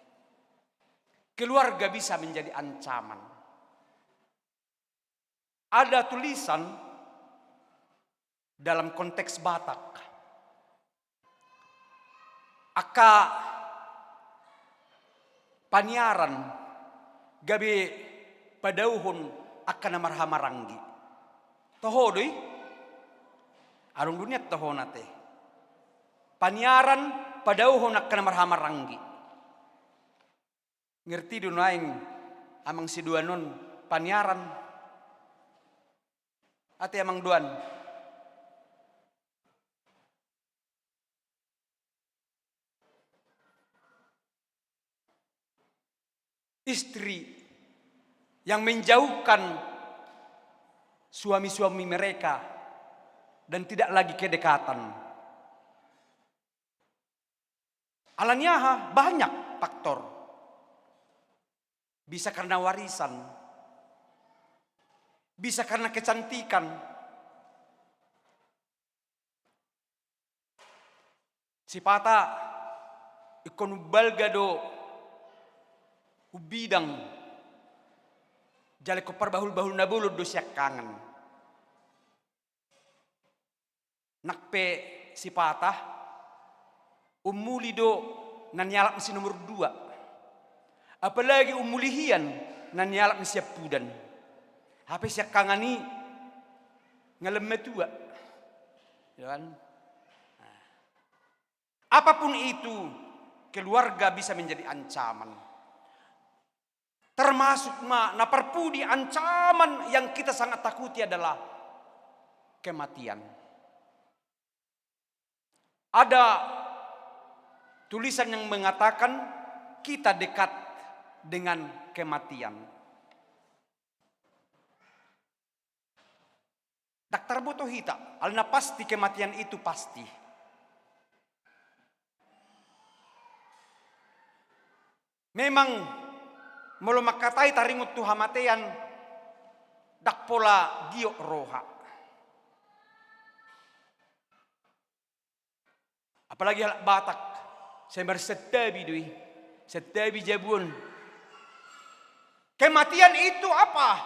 Keluarga bisa menjadi ancaman. Ada tulisan dalam konteks Batak. Angka paniaran gabe padauhon angka na marhahamaranggi. Toho do i? Adong do nian tohona ate. Paniaran padauhon angka na marhahamaranggi. Ngerti do nuaeng amang sidoan on paniaran? Ate amang doan. Istri yang menjauhkan suami-suami mereka dan tidak lagi kedekatan. Alani aha? Banyak faktor. Bisa karena warisan, bisa karena kecantikan. Sipata ingkon umbalga do umbidang, jala ingkon parbahul-bahul na bolon do siangkangan. Nang pe sipata, umuli do na nialap ni si nomor dua. Apalagi umuli hian na nialap ni siampudan. Hape siangkangan i nga lam matua. Ya kan? Nah. Apapun itu, keluarga bisa menjadi ancaman. Termasuk ma na parpudi ancaman yang kita sangat takuti adalah kematian. Ada tulisan yang mengatakan kita dekat dengan kematian. Ndang tarboto hita, alana pasti kematian itu pasti. Memang molo mangkatai taringot tu hamatean, ndang pola giot roha. Apalagi halak Batak, sai marsantabi do i, santabi jabu on. Kematian itu apa?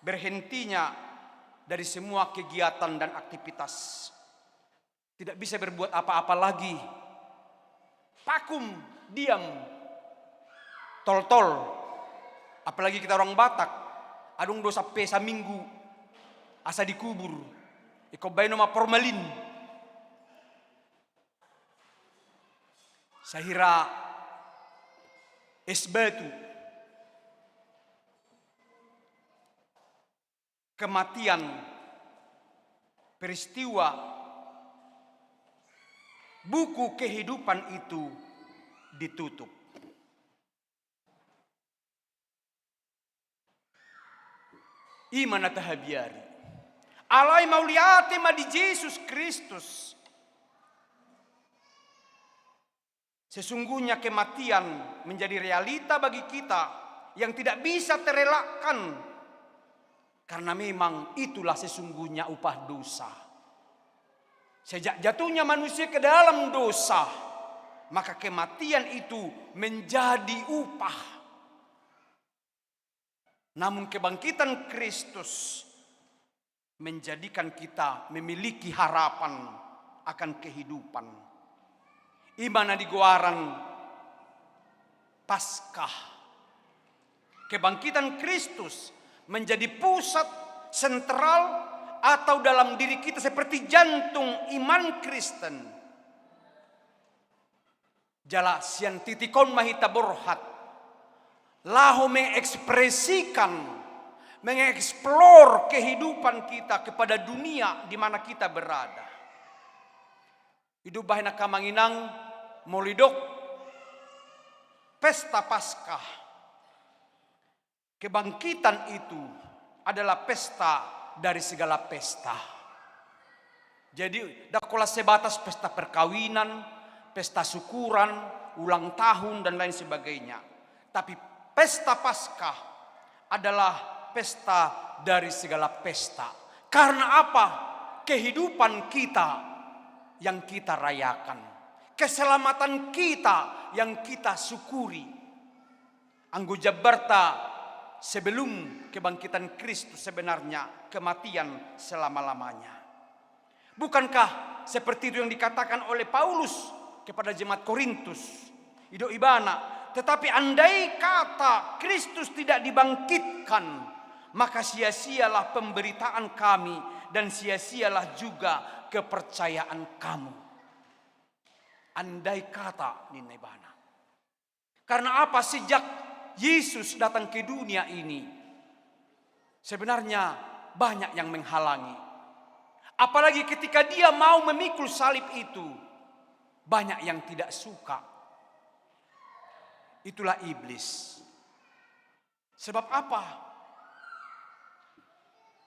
Berhentinya dari semua kegiatan dan aktivitas. Tidak bisa berbuat apa-apa lagi. Vakum, diam. Toltol. Apalagi kita orang Batak, adong do sampe saminggu asa dikubur. Ingkon baen ma formalin. Sahira es batu. kematian, peristiwa buku kehidupan itu ditutup. I ma na tahabiari. Alai mauliate ma di Jesus Kristus. Sesungguhnya kematian menjadi realita bagi kita yang tidak bisa terelakkan, karena memang itulah sesungguhnya upah dosa. Sejak jatuhnya manusia ke dalam dosa, maka kematian itu menjadi upah. Namun kebangkitan Kristus menjadikan kita memiliki harapan akan kehidupan. I ma na digoaran Paskah. Kebangkitan Kristus menjadi pusat sentral atau dalam diri kita seperti jantung iman Kristen. Jala sian titik on ma hita borhat laho mengekspresikan, mengeksplor kehidupan kita kepada dunia di mana kita berada. I do umbahen, angka amang inang, molo didok pesta Paskah, kebangkitan itu adalah pesta dari segala pesta. Jadi, ndang holan sebatas pesta perkawinan, pesta syukuran, ulang tahun, dan lain sebagainya. Tapi pesta Paskah adalah pesta dari segala pesta. Karena apa? Kehidupan kita yang kita rayakan. Keselamatan kita yang kita syukuri. Anggo jambarta sebelum kebangkitan Kristus, sebenarnya kematian selama-lamanya. Bukankah seperti itu yang dikatakan oleh Paulus kepada jemaat Korintus? Didok ibana, "Tetapi andai kata Kristus tidak dibangkitkan, maka sia-sialah pemberitaan kami dan sia-sialah juga kepercayaan kamu." Andai kata, ninna ibana. Karena apa? Sejak Yesus datang ke dunia ini, sebenarnya banyak yang menghalangi. Apalagi ketika dia mau memikul salib itu, banyak yang tidak suka. Itulah iblis. Sebab apa?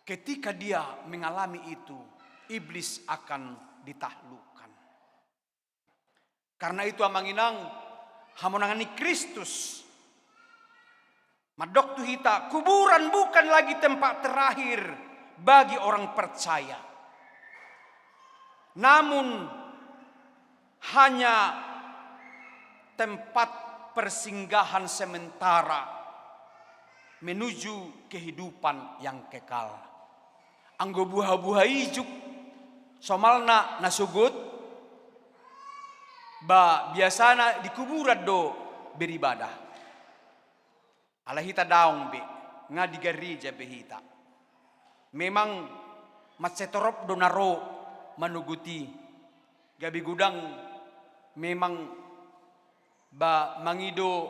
Ketika dia mengalami itu, iblis akan ditaklukkan. Karena itu, amang inang, hamonangan ni Kristus mandok tu hita, kuburan bukan lagi tempat terakhir bagi orang percaya, namun hanya tempat persinggahan sementara menuju kehidupan yang kekal. Anggo buha-buha ijuk, somalna na sogot, ba biasana di kuburan do beribadah. Alai hita daong be, nga di gareja be hita. Memang mansai torop do na ro manogot i. Gabe godang memang ba mangido,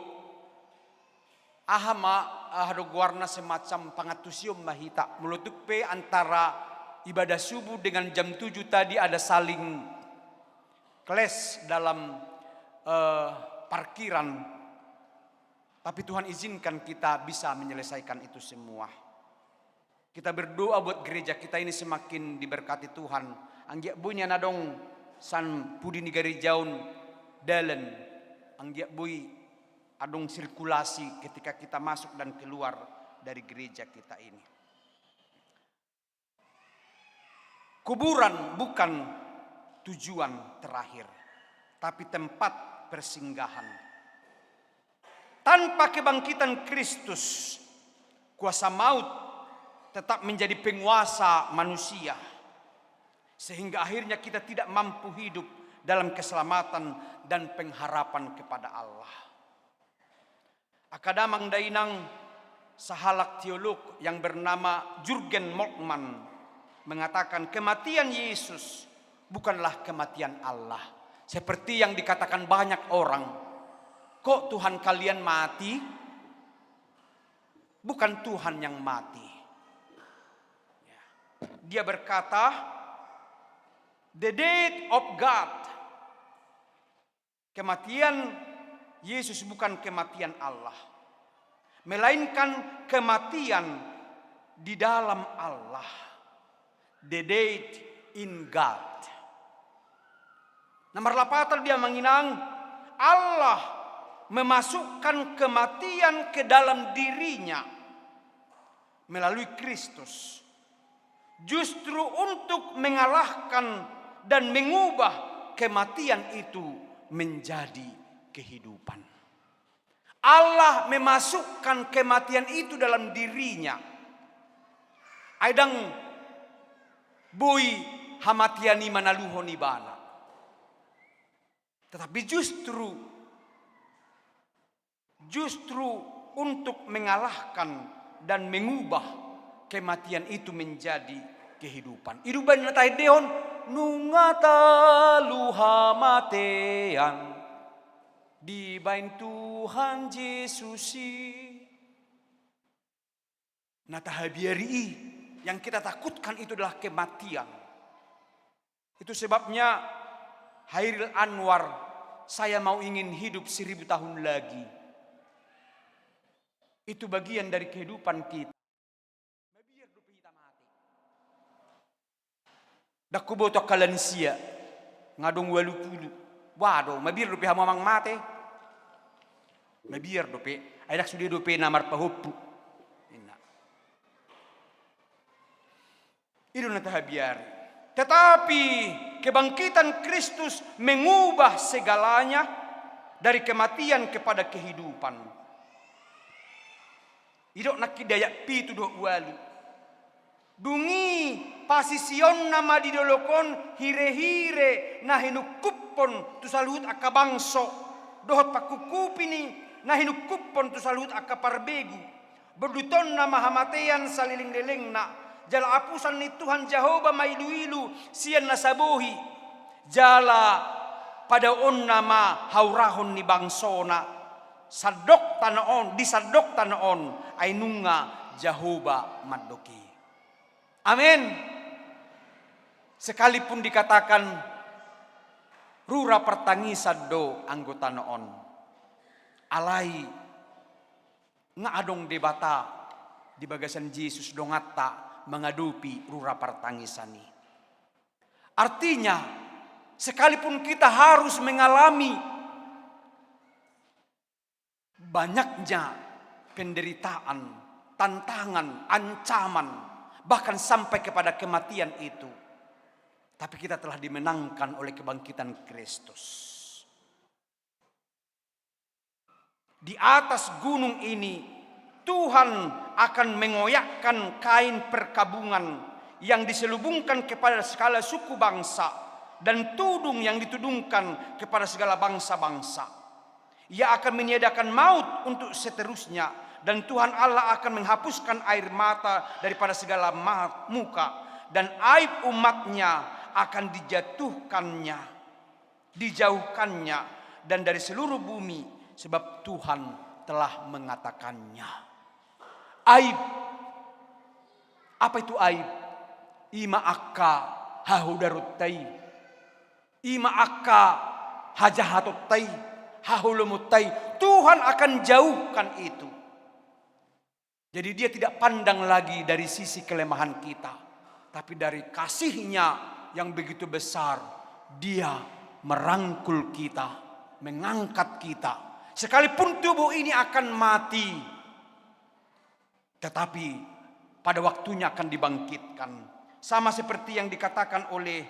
aha ma, aha do goarna, semacam pangantusion ma hita. Molo tung pe antara ibadah subuh dengan jam tujuh tadi ada saling clash dalam, eh, parkiran. Tapi Tuhan izinkan kita bisa menyelesaikan itu semua. Kita berdoa buat gereja kita ini semakin diberkati Tuhan. Anggiat boi nian adong sian pudi ni gareja on dalan. Anggiat boi adong sirkulasi ketika kita masuk dan keluar dari gereja kita ini. Kuburan bukan tujuan terakhir, tapi tempat persinggahan. Tanpa kebangkitan Kristus, kuasa maut tetap menjadi penguasa manusia, sehingga akhirnya kita tidak mampu hidup dalam keselamatan dan pengharapan kepada Allah. Angka damang dainang, sahalak teolog yang bernama Jurgen Moltmann mengatakan, kematian Yesus bukanlah kematian Allah. Seperti yang dikatakan banyak orang, "Kok Tuhan kalian mati?" Bukan Tuhan yang mati. Dia berkata, "The death of God." Kematian Yesus bukan kematian Allah, melainkan kematian di dalam Allah. The death in God. Na marlapatan dia, amang inang, Allah memasukkan kematian ke dalam dirinya melalui Kristus, justru untuk mengalahkan dan mengubah kematian itu menjadi kehidupan. Allah memasukkan kematian itu dalam dirinya. Ai ndang boi hamatean i manaluhon ibana. Tetapi justru, justru untuk mengalahkan dan mengubah kematian itu menjadi kehidupan. I do umbahen na taendehon, nunga talu hamatean dibahen Tuhan Jesus i. Na tahabiari i, yang kita takutkan itu adalah kematian. Itu sebabnya Hairil Anwar, "Saya mau ingin hidup seribu tahun lagi." Itu bagian dari kehidupan kita. Mabiar dope hita mate. Ndang huboto angka lansia, nga adong ualu pulu. Wado, mabiar dope hamu, amang, mate? Mabiar dope, ai ndang sude dope na marpahompu. Ninna. I do na tahabiari. Tetapi kebangkitan Kristus mengubah segalanya dari kematian kepada kehidupan. Didok nangkin di ayat pitu dohot ualu. Dung i pasisionna ma di dolok on hirehire na hinungkuphon tu saluhut angka bangso, dohot pangkungkupni na hinungkuphon tu saluhut angka parbegu. Bondutonna ma hamatean saleleng-lelengna, jala apusan ni Tuhan Jahowa ma iluilu sian nasa bohi, jala padaonna ma haurahon ni bangsona. Sandok tano on, di sandok tano on, ai nunga Jahowa mandok i. Amen. Sekalipun dikatakan rura partangisan do anggo tano on, alai nga adong Debata di bagasan Jesus donganta mangadopi rura partangisan i. Artinya, sekalipun kita harus mengalami banyaknya penderitaan, tantangan, ancaman, bahkan sampai kepada kematian itu, tapi kita telah dimenangkan oleh kebangkitan Kristus. Di atas gunung ini, Tuhan akan mengoyakkan kain perkabungan yang diselubungkan kepada segala suku bangsa, dan tudung yang ditudungkan kepada segala bangsa-bangsa. Ia akan meniadakan maut untuk seterusnya, dan Tuhan Allah akan menghapuskan air mata daripada segala ma-, muka, dan aib umatnya akan dijatuhkannya, dijauhkannya, dan dari seluruh bumi, sebab Tuhan telah mengatakannya. Aib. Apa itu aib? I ma angka hahodaronta i. I ma angka hajahatonta i, haholomonta i. Tuhan akan jauhkan itu. Jadi, Dia tidak pandang lagi dari sisi kelemahan kita, tapi dari kasih-Nya yang begitu besar, Dia merangkul kita, mengangkat kita. Sekalipun tubuh ini akan mati, tetapi pada waktunya akan dibangkitkan. Sama seperti yang dikatakan oleh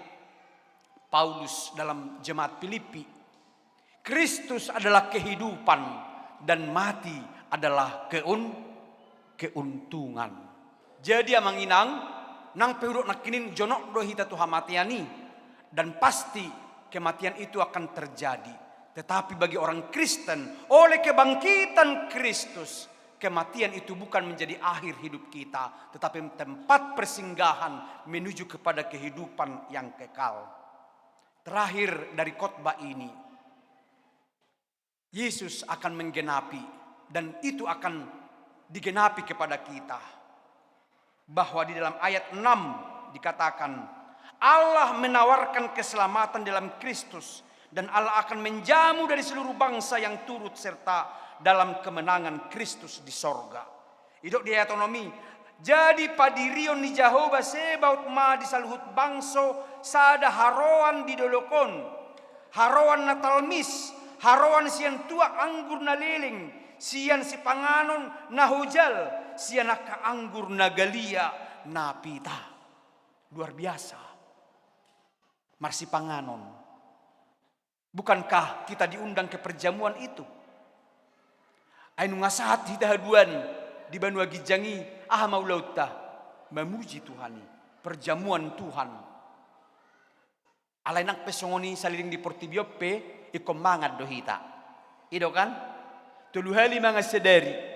Paulus dalam jemaat Filipi, Kristus adalah kehidupan dan mati adalah keun-, keuntungan. Jadi, amang inang, nang pe hudok nangkining, jonok do hita tu hamatean i, dan pasti kematian itu akan terjadi. Tetapi bagi orang Kristen, oleh kebangkitan Kristus, kematian itu bukan menjadi akhir hidup kita, tetapi tempat persinggahan menuju kepada kehidupan yang kekal. Terakhir dari khotbah ini, Yesus akan menggenapi, dan itu akan digenapi kepada kita, bahwa di dalam ayat enam Dikatakan, Allah menawarkan keselamatan dalam Kristus, dan Allah akan menjamu dari seluruh bangsa yang turut serta dalam kemenangan Kristus di sorga. Didok di ayat onom i, jadi padirion ni Jahowa Zebaot ma di saluhut bangso sada haroan di dolok on, haroan na talmis, haroan sian tuak anggur na leleng, sian sipanganon na hojal, sian angka anggur na galia na pita. Luar biasa. Marsipanganon. Bukankah kita diundang ke perjamuan itu? Ai nunga sahat hita haduan di banua ginjang i, aha ma ulaonta? Mamuji Tuhan i, perjamuan Tuhan. Alai nang pe songon i saleleng di portibi on pe, ingkon mangan do hita. I do kan? Tolu hali mangan sadari.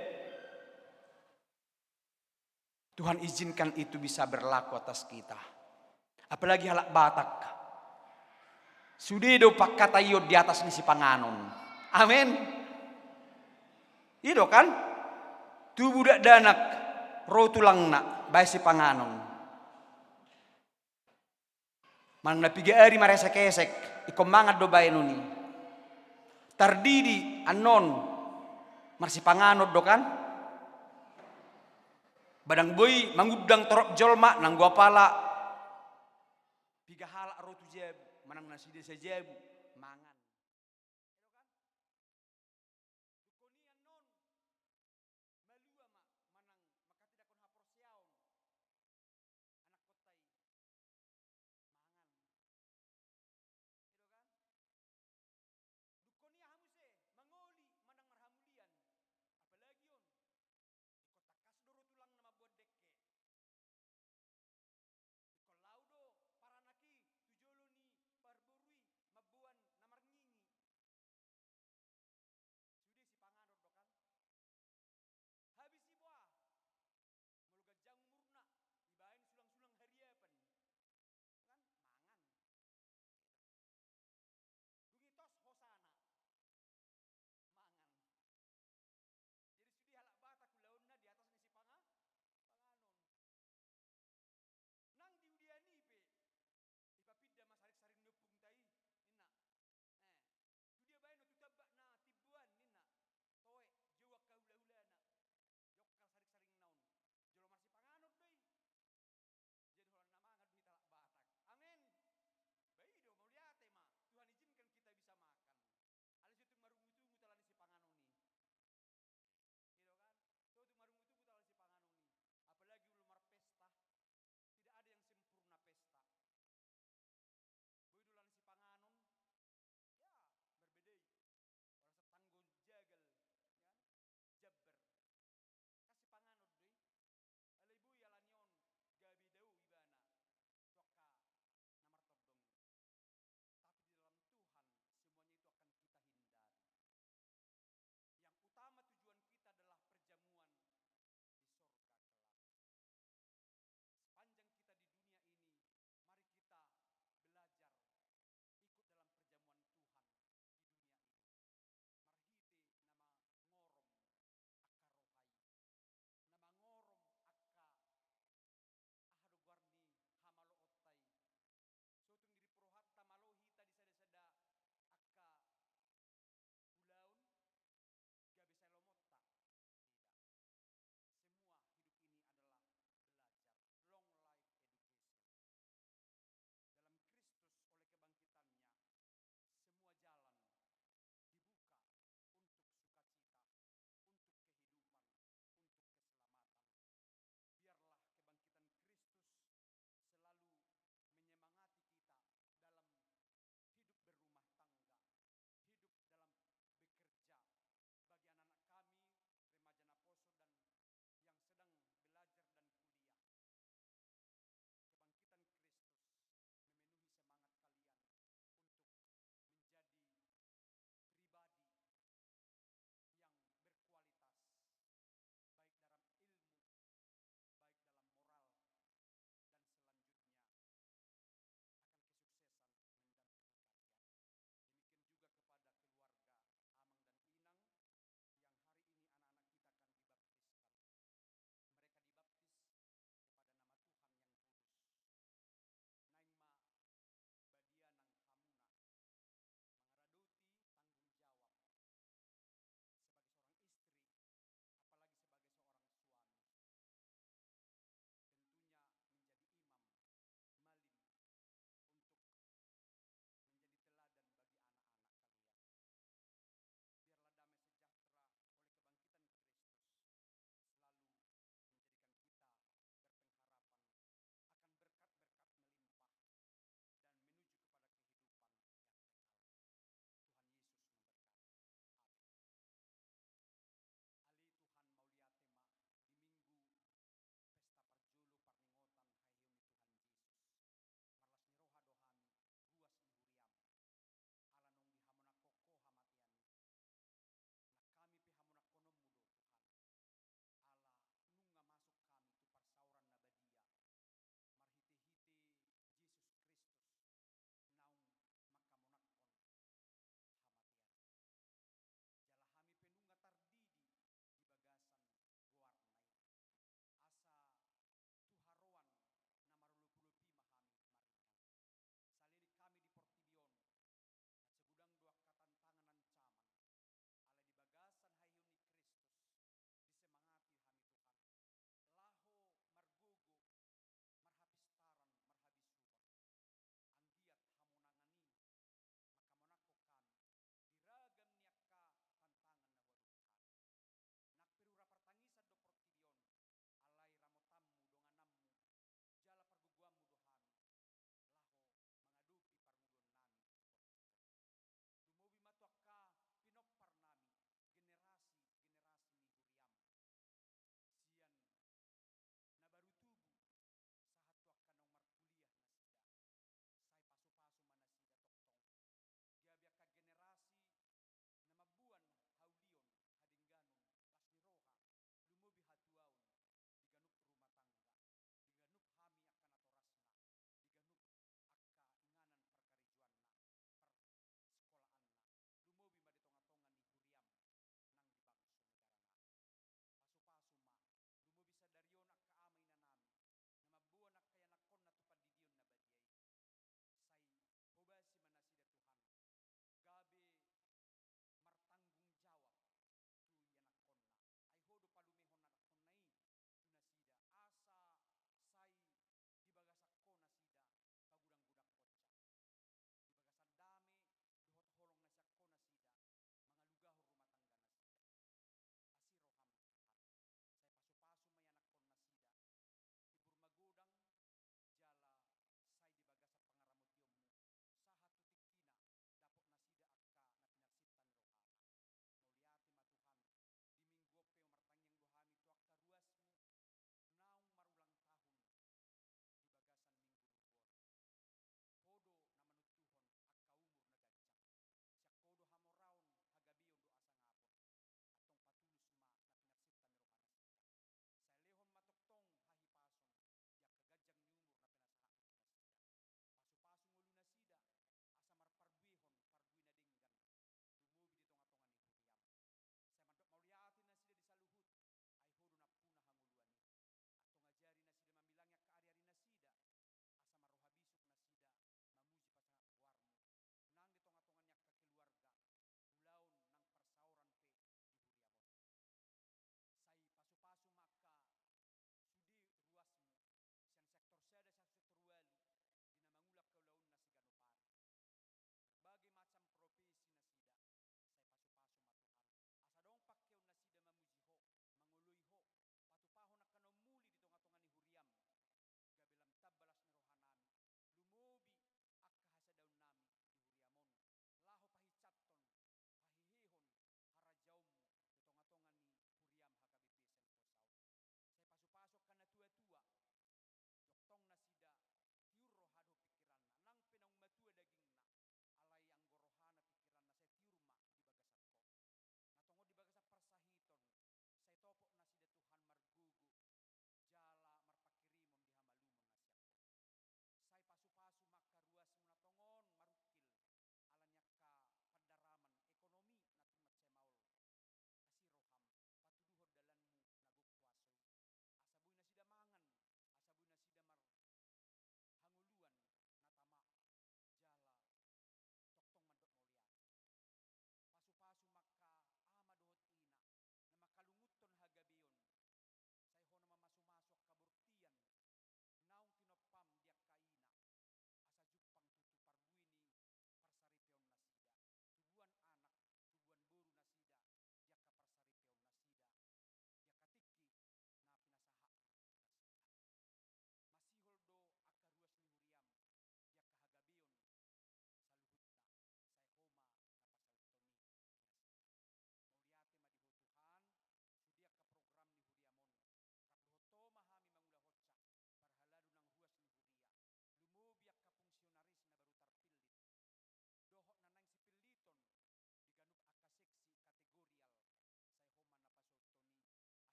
Tuhan izinkan itu bisa berlaku atas kita. Apalagi halak Batak. Sude do pangkataion di atas ni sipanganon. Amen. I do kan? Tubu dakdanak, ro tulangna, baen sipanganon. Manang na piga ari maresek-esek, ingkon mangan do baenon i. Tardidi annon, marsipanganon do kan? Ba ndang boi mangundang torop jolma, nanggo apala piga halak ro tu jabu, manang nasida sajabu, mangan. Dungkon i annon, malua ma, manang mangkatindangkon haporseaon, anakkonta i, mangan. I do kan? Dungkon i aha muse, mangoli, manang marhamulian. Apalagi on, ingkon tangkas do ro tulangna mamboan dengke. Ingkon laho do paranak i tu jolo ni parboru i mamboan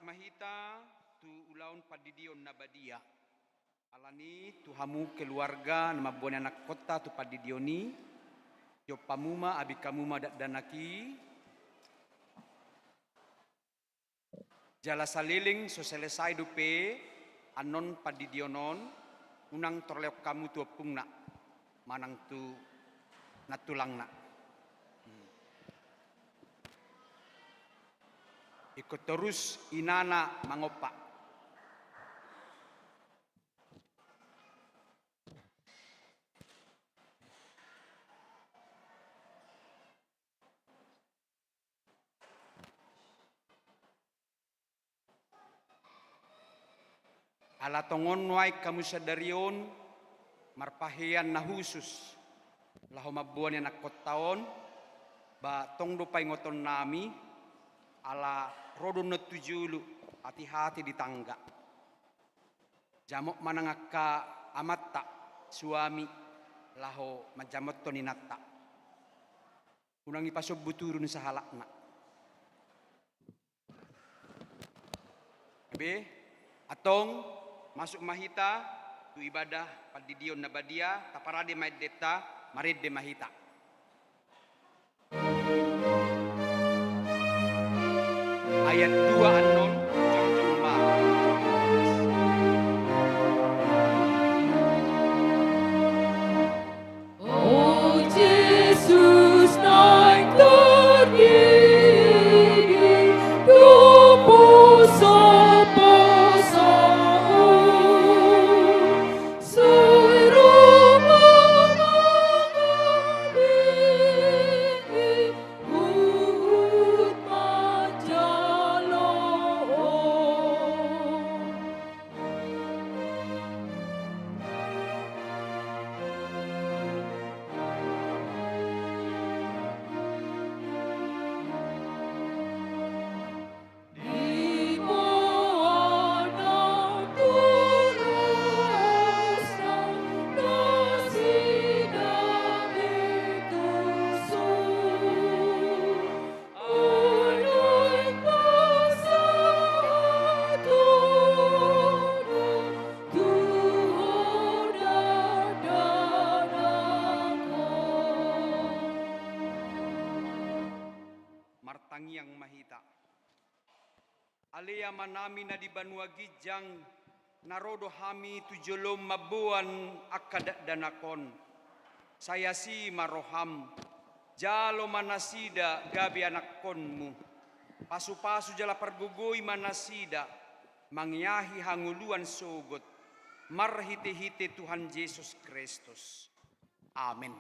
ma hita tu ulaon pandidion na badia. Alani tu hamu keluarga na mamboan anakkonta tu pandidion i, jumpa hamu ma abing hamu ma dakdanak i. Jala saleleng so selesai dope annon pandidion on, unang torleon hamu tu ompungna manang tu nantulangna. Ingkon torus inana mangompa. Ala tongon nuaeng hamu sadari on marpahean na husus laho mamboan anakkonta on, ba tong do paingotonnami, ala ro do annon tu jolo, hati-hati di tangga. Jamot ma nang angka amanta, suami, laho manjamothon inanta. Unang ipasombu turun sahalakna. Be, antong, masuk ma hita tu ibadah pandidion na badia, taparade ma endenta, marende ma hita. Ayat dua annon, jongjong ma. O Jesus, naeng targigi do posoposomu, sai ro ma nang abing i huhut manjalo. Martangiang ma hita. Ale Amanami na di banua ginjang, na ro do hami tu jolom mamboan angka dakdanak on. Sai asi ma roham, jalo ma nasida gabe anakkonmu. Pasupasu jala pargogoi ma nasida mangeahi hangoluan sogot, marhitehite Tuhan Jesus Kristus. Amen.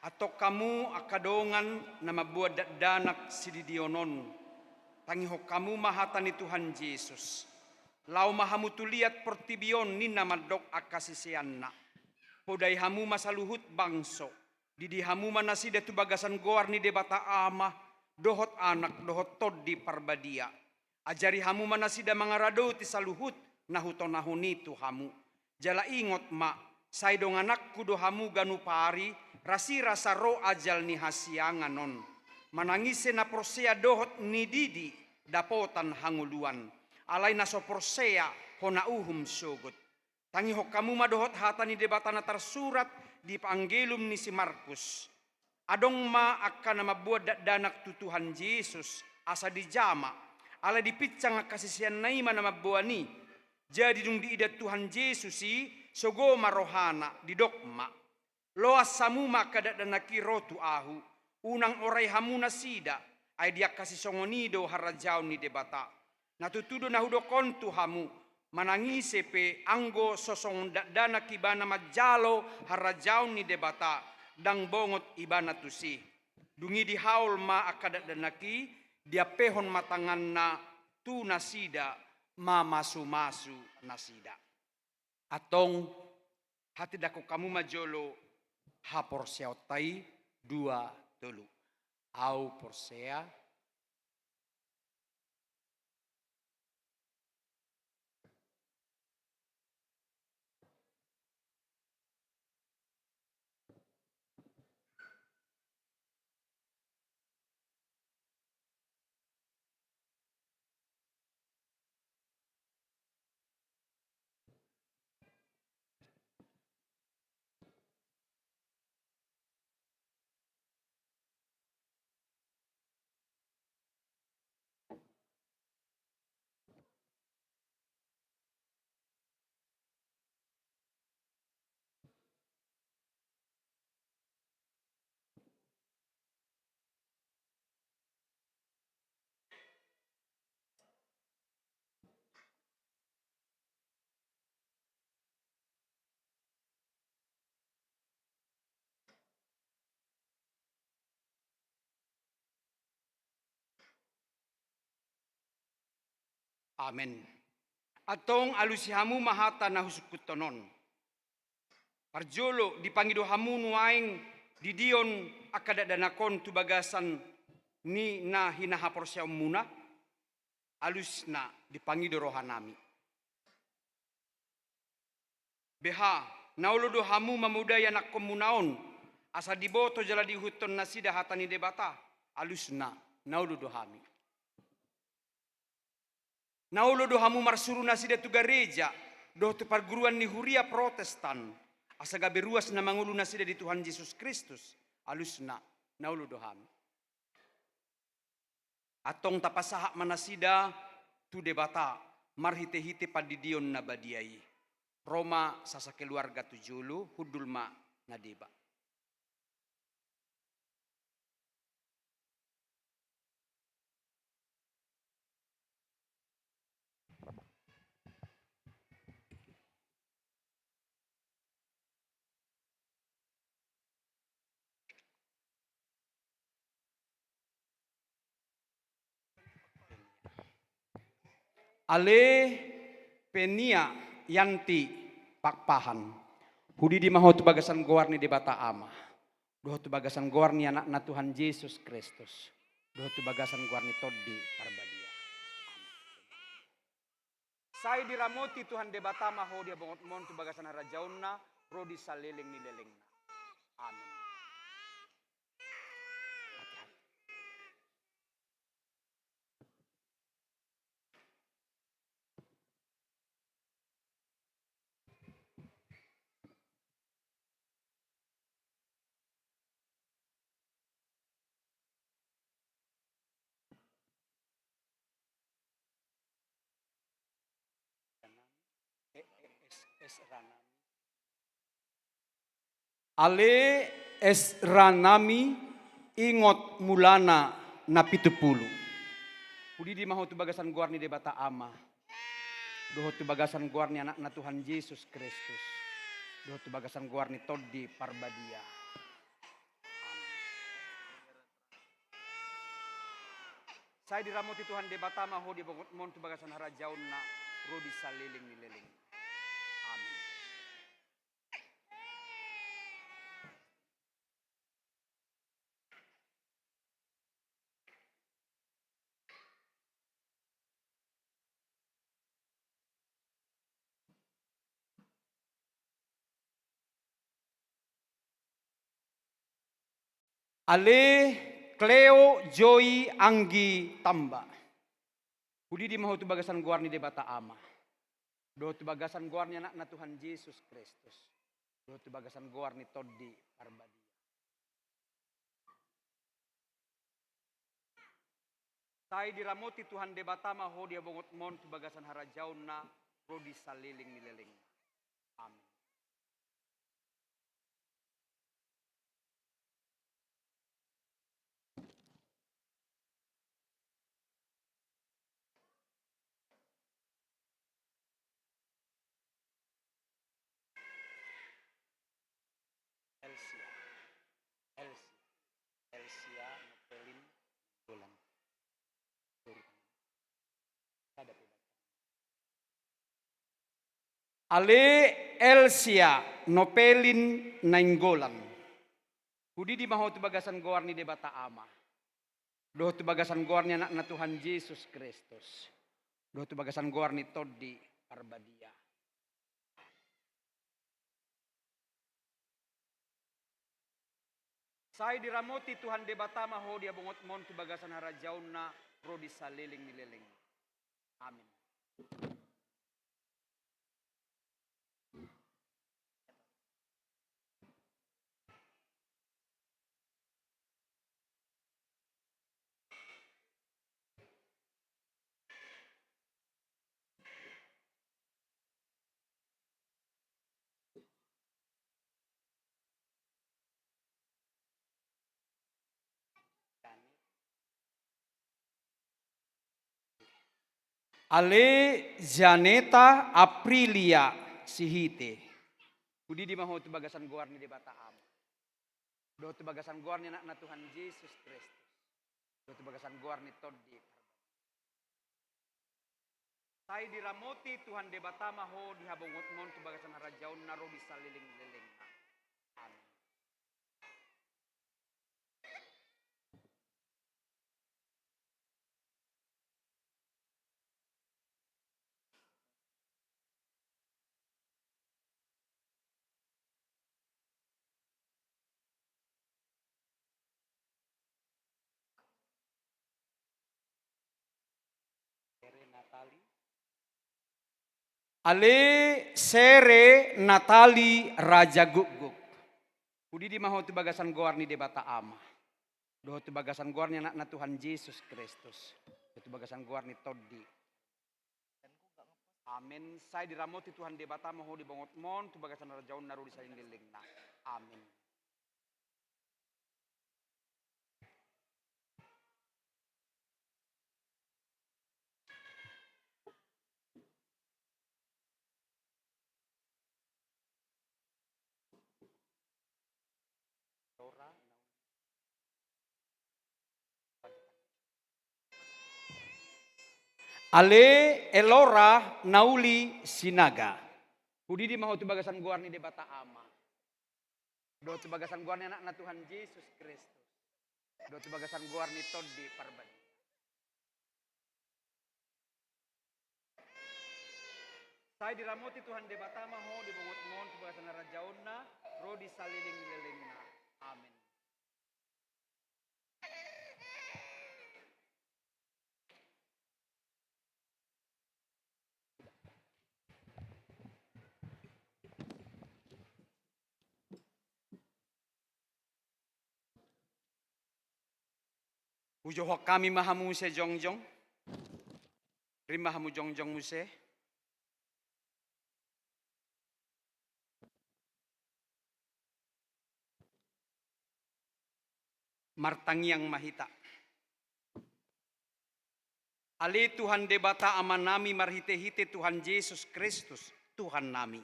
Antong hamu angka dongan na mamboan dakdanak sididion on, tangihon hamu ma hata ni Tuhan Jesus. Laho ma hamu tu liat portibi on ninna mandok angka siseanna. Podai hamu ma saluhut bangso, didi hamu ma nasida tu bagasan goar ni Debata Ama, dohot Anak, dohot Tondi Parbadia. Ajari hamu ma nasida mangaradoti saluhut na hutonahon i tu hamu. Jala ingot ma, sai dongananku do hamu ganup ari, rasirasa ro ajal ni hasiangan on. Manang ise na porsea dohot nididi dapotan hangoluan. Alai na so porsea hona uhum sogot. Tangihon hamu ma dohot hata ni Debata na tarsurat di Pangelum ni si Markus. Adong ma angka na mamboan dakdanak tu Tuhan Jesus, asa dijama, alai dipinsang angka siseanna i ma na mamboan i. Jadi dung diida Tuhan Jesus i, sogo ma rohana, didok ma: Loas hamu ma angka dakdanak i ro tu ahu, unang orai hamu nasida, ai di angka sisongon i do harajaon ni Debata. Na tutu do na hudok on tu hamu, manang ise pe anggo so songon dakdanak ibana manjalo harajaon ni Debata, ndang bongot ibana tusi. Dung i dihaol ma angka dakdanak i, diampehon ma tanganna tu nasida, mamasumasu nasida. Antong, hatindangkon hamu ma jolo haporseaonta i, dua, tolu. Ahu porsea. Amen. Antong alusi hamu ma hata na husungkunhon on. Parjolo, dipangido hamu nuaeng didion angka dakdanak on tu bagasan ni na hinahaporseaonmuna? Alusna, dipangido rohanami. Beha, na olo do hamu mamodai anakkonmuna on, asa diboto jala diihuthon nasida hata ni Debata? Alusna, na olo do hami. Na olo do hamu marsuru nasida tu gareja dohot tu parguruan ni huria Protestan, asa gabe ruas na mangolu nasida di Tuhan Jesus Kristus? Alusna, na olo do hami. Antong tapasahat ma nasida tu Debata marhitehite pandidion na badia i. Ro ma sasakeluarga tu jolo, hundul ma na deba. Ale Penia Yanti Pakpahan. Hudidi ma ho tu bagasan goar ni Debata Ama, dohot tu bagasan goar ni Anakna Tuhan Jesus Kristus, dohot tu bagasan goar ni Tondi Parbadia. Sai diramoti Tuhan Debata ma ho di habongotmon tu bagasan harajaonna, ro di saleleng ni lelengna. Amen. Ale esranami, ingot mulana na pitu pulu. Hudidi ma ho tu bagasan goar ni Debata Ama, dohot tu bagasan goar ni Anakna Tuhan Jesus Kristus, dohot tu bagasan goar ni Tondi Parbadia. Amen. Sai diramoti Tuhan Debata ma ho di habongotmon tu bagasan harajaonna, ro di saleleng ni lelengna. Amen. Ale Cleo Joy Anggi Tamba. Hudidi ma ho tu bagasan goar ni Debata Ama, dohot tu bagasan goar ni Anakna Tuhan Jesus Kristus, dohot tu bagasan goar ni Tondi Parbadia. Sai diramoti Tuhan Debata ma ho di habongotmon tu bagasan harajaonna, ro di saleleng ni lelengna. Amen. Elsia. Elsia. Elsia Nopelin Golan. Ale Elsia Nopelin Nainggolan. Hudidi ma ho tu bagasan goar ni Debata Ama, dohot tu bagasan goar ni Anakna Tuhan Jesus Kristus, dohot tu bagasan goar ni Tondi Parbadia. Sai diramoti Tuhan Debata ma ho di habongotmon tu bagasan harajaonna, ro di saleleng ni lelengna. Amen. Ale Janeta Aprilia Sihite. Hudidi ma ho tu bagasan goar ni Debata Ama, dohot tu bagasan goar ni Anakna Tuhan Jesus Kristus, dohot tu bagasan goar ni Tondi. Sai diramoti Tuhan Debata ma ho di habongotmon tu bagasan harajaonna ro di salelenglelengna. Amin. Ale Sere Natali Raja Gukguk. Hudidi ma ho tu bagasan goar ni Debata Ama. Dohot tu bagasan goar ni Anakna Tuhan Jesus Kristus. Dohot tu bagasan goar ni Tondi. Amen. Sai diramoti Tuhan Debata ma ho di bongotmon, tu bagasan harajaonna ro di salelenglelengna. Amen. Ale Elora Nauli Sinaga. Hudidi ma ho tu bagasan goar ni Debata Ama. Dohot tu bagasan goar ni Anakna Tuhan Jesus Kristus. Dohot tu bagasan goar ni Tondi Parbadia. Sai diramoti Tuhan Debata ma ho di bongotmon tu bagasan harajaonna ro di salelenglelengna. Amen. Hujohon hami ma hamu muse jongjong. Rim ma hamu jongjong muse. Martangiang ma hita. Ale Tuhan Debata Amanami marhitehite Tuhan Jesus Kristus, Tuhannami.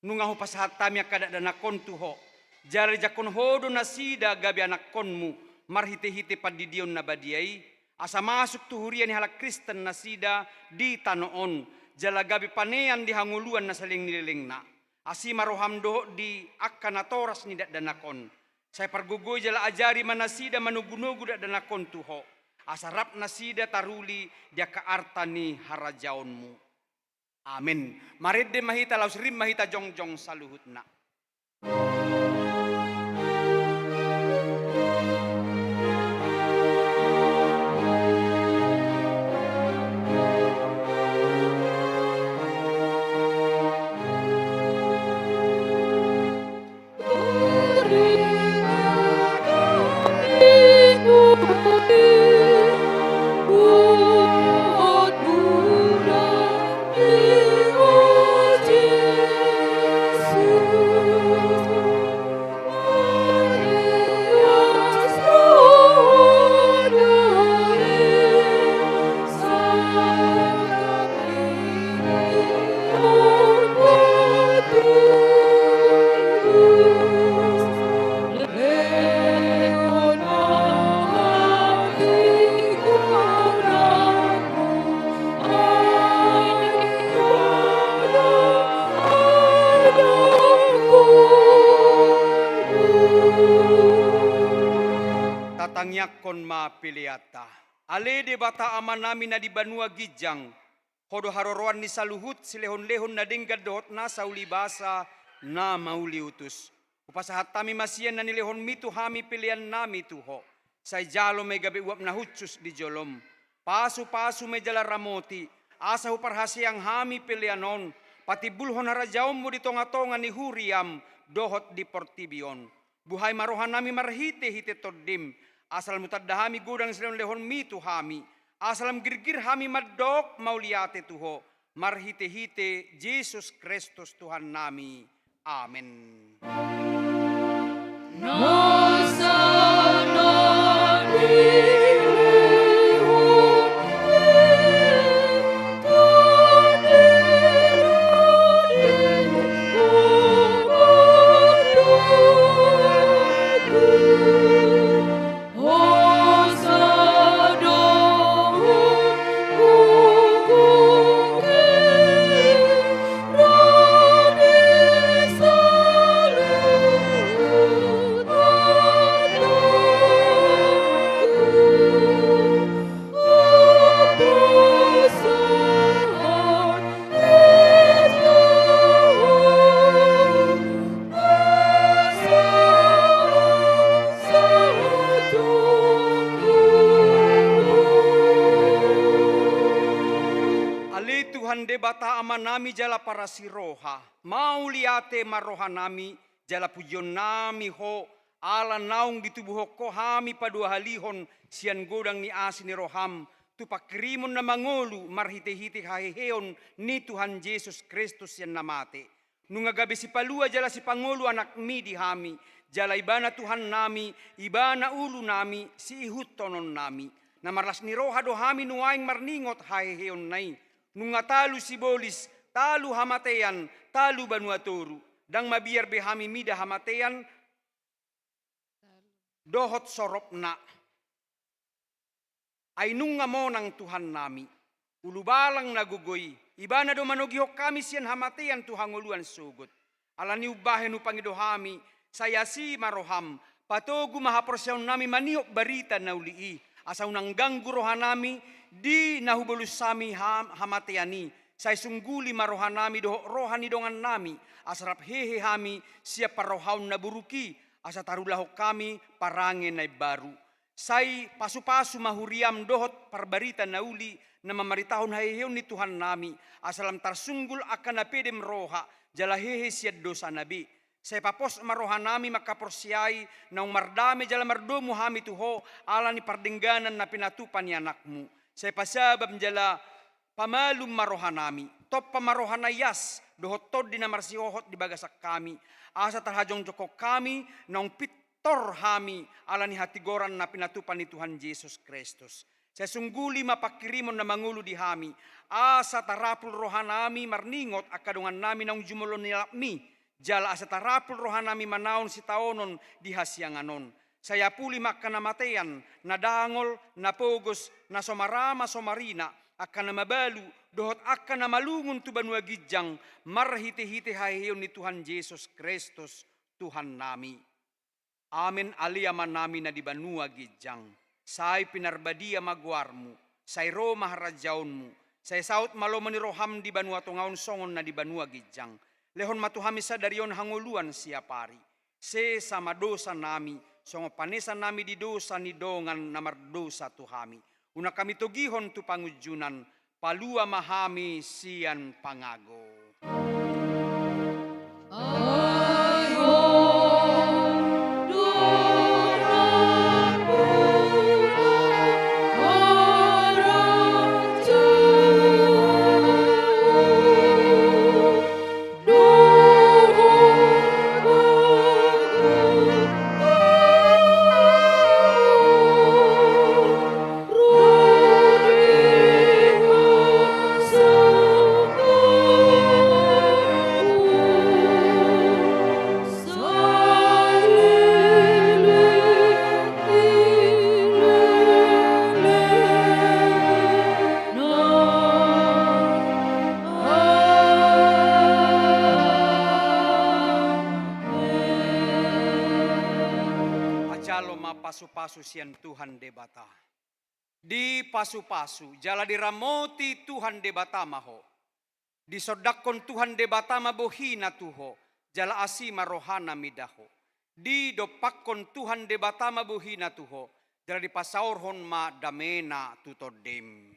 Nunga hupasahat hami angka dakdanak on tu Ho, jala dijangkon Ho do nasida gabe anakhonmu marhitehite pandidion na badia i, asa masuk tu huria ni halak Kristen nasida di tano on, jala gabe panean di hangoluan na saleleng ni lelengna. Asi ma roham dohot di angka natoras ni dakdanak on. Sai pargogoi jala ajari ma nasida manogunogu dakdanak on tu Ho, asa rap nasida taruli di angka arta ni harajaonmu. Amen. Marende ma hita laos rim ma hita jongjong saluhutna. Tatangiangkon ma peleanta. Ale Debata Amanami na di banua ginjang, Ho do haroroan ni saluhut silehonlehon na denggan dohot nasa ulibasa na mauliutus. Hupasahat hami ma sian na nilehonmi tu hami peleannami tu Ho. Sai jalo ma i gabe uap na hushus di jolom. Pasupasu ma i jala ramoti, asa huparhaseang hami pelean on patimbulhon harajaonmu di tongatonga ni huriam dohot di portibi on. Buhai ma rohanami marhitehite Tondim, asa lam hutanda hami godang silehonlehonmi tu hami, asa lam girgir hami mandok mauliate tu Ho, marhitehite Jesus Kristus Tuhannami. Amen. Debata Amanami jala parasi roha, mauliate ma rohanami jala pujionnami Ho, ala naung ditubuhon Ho hami paduahalihon sian godang ni asi ni roham, tu panghirimon na mangolu marhitehite haheheon ni Tuhan Jesus Kristus sian na mate. Nunga gabe sipalua jala sipangolu Anakmi di hami, jala Ibana Tuhannami, Ibana ulunami, siihuthononnami. Na marlas ni roha do hami nuaeng marningot haheheonna i. Nunga talu sibolis, talu hamatean, talu banua toru. Ndang mabiar be hami mida hamatean dohot soropna. Ai nunga monang Tuhannami, ulubalang na gogo i, Ibana do manogihon hami sian hamatean tu hangoluan sogot. Alani umbahen hupangido hami, sai asi ma roham, patogu ma haporseaonnami manihot barita na uli i, asa unang ganggu rohanami di na hubolus hami ha-, hamatean i, sai sungguli ma rohanami dohot roha ni dongannami, asa rap hehe hami sian parrohaon na buruk i, asa tarulahon hami parange na imbaru. Sai pasupasu ma huriam dohot parbarita na uli na mamaritahon haheheon ni Tuhannami, asa lam tarsunggul angka na pedem roha, jala hehe sian dosana be. Sai papos ma rohanami mangkaporseai naung mardame jala mardomu hami tu Ho, ala ni pardengganan na pinatupa ni Anakmu. Sai pasabam jala pamalum ma rohanami, tompa ma roha na ias, dohot tondi na marsihohot di bagasan hami, asa tarhajongjonghon hami, naung pintor hami, ala ni hatigoran na pinatupa ni Tuhan Jesus Kristus. Sai sungguli ma panghirimon na mangolu di hami, asa tarapul rohanami marningot angka dongannami naung jumolo ni lalapmi, jala asa tarapul rohanami manaon sitaonon di hasiangan on. Sai apuli ma angka na matean, na dangol, na pogos, na so marama, so marina, angka na mabalu, dohot angka na malungun tu banua ginjang, marhitehite haheheon ni Tuhan Jesus Kristus, Tuhannami. Amen. Ale Amanami na di banua ginjang, sai pinarbadia ma goarmu, sai ro ma harajaonmu, sai saut ma lomo ni roham di banua tonga on songon na di banua ginjang. Lehon ma tu hami sadari on hangoluan siapari. Sesa ma dosanami, songon panesanami di dosa ni dongan na mardosa tu hami. Unang hami togihon tu pangunjunan, palua ma hami sian pangago. Ajalo ma pasupasu sian Tuhan Debata. Dipasupasu jala diramoti Tuhan Debata ma ho. Disondangkon Tuhan Debata ma bohina tu ho, jala asi ma rohana mida ho. Didompakkon Tuhan Debata ma bohina tu ho, jala dipasaorhon ma damena tu tondim.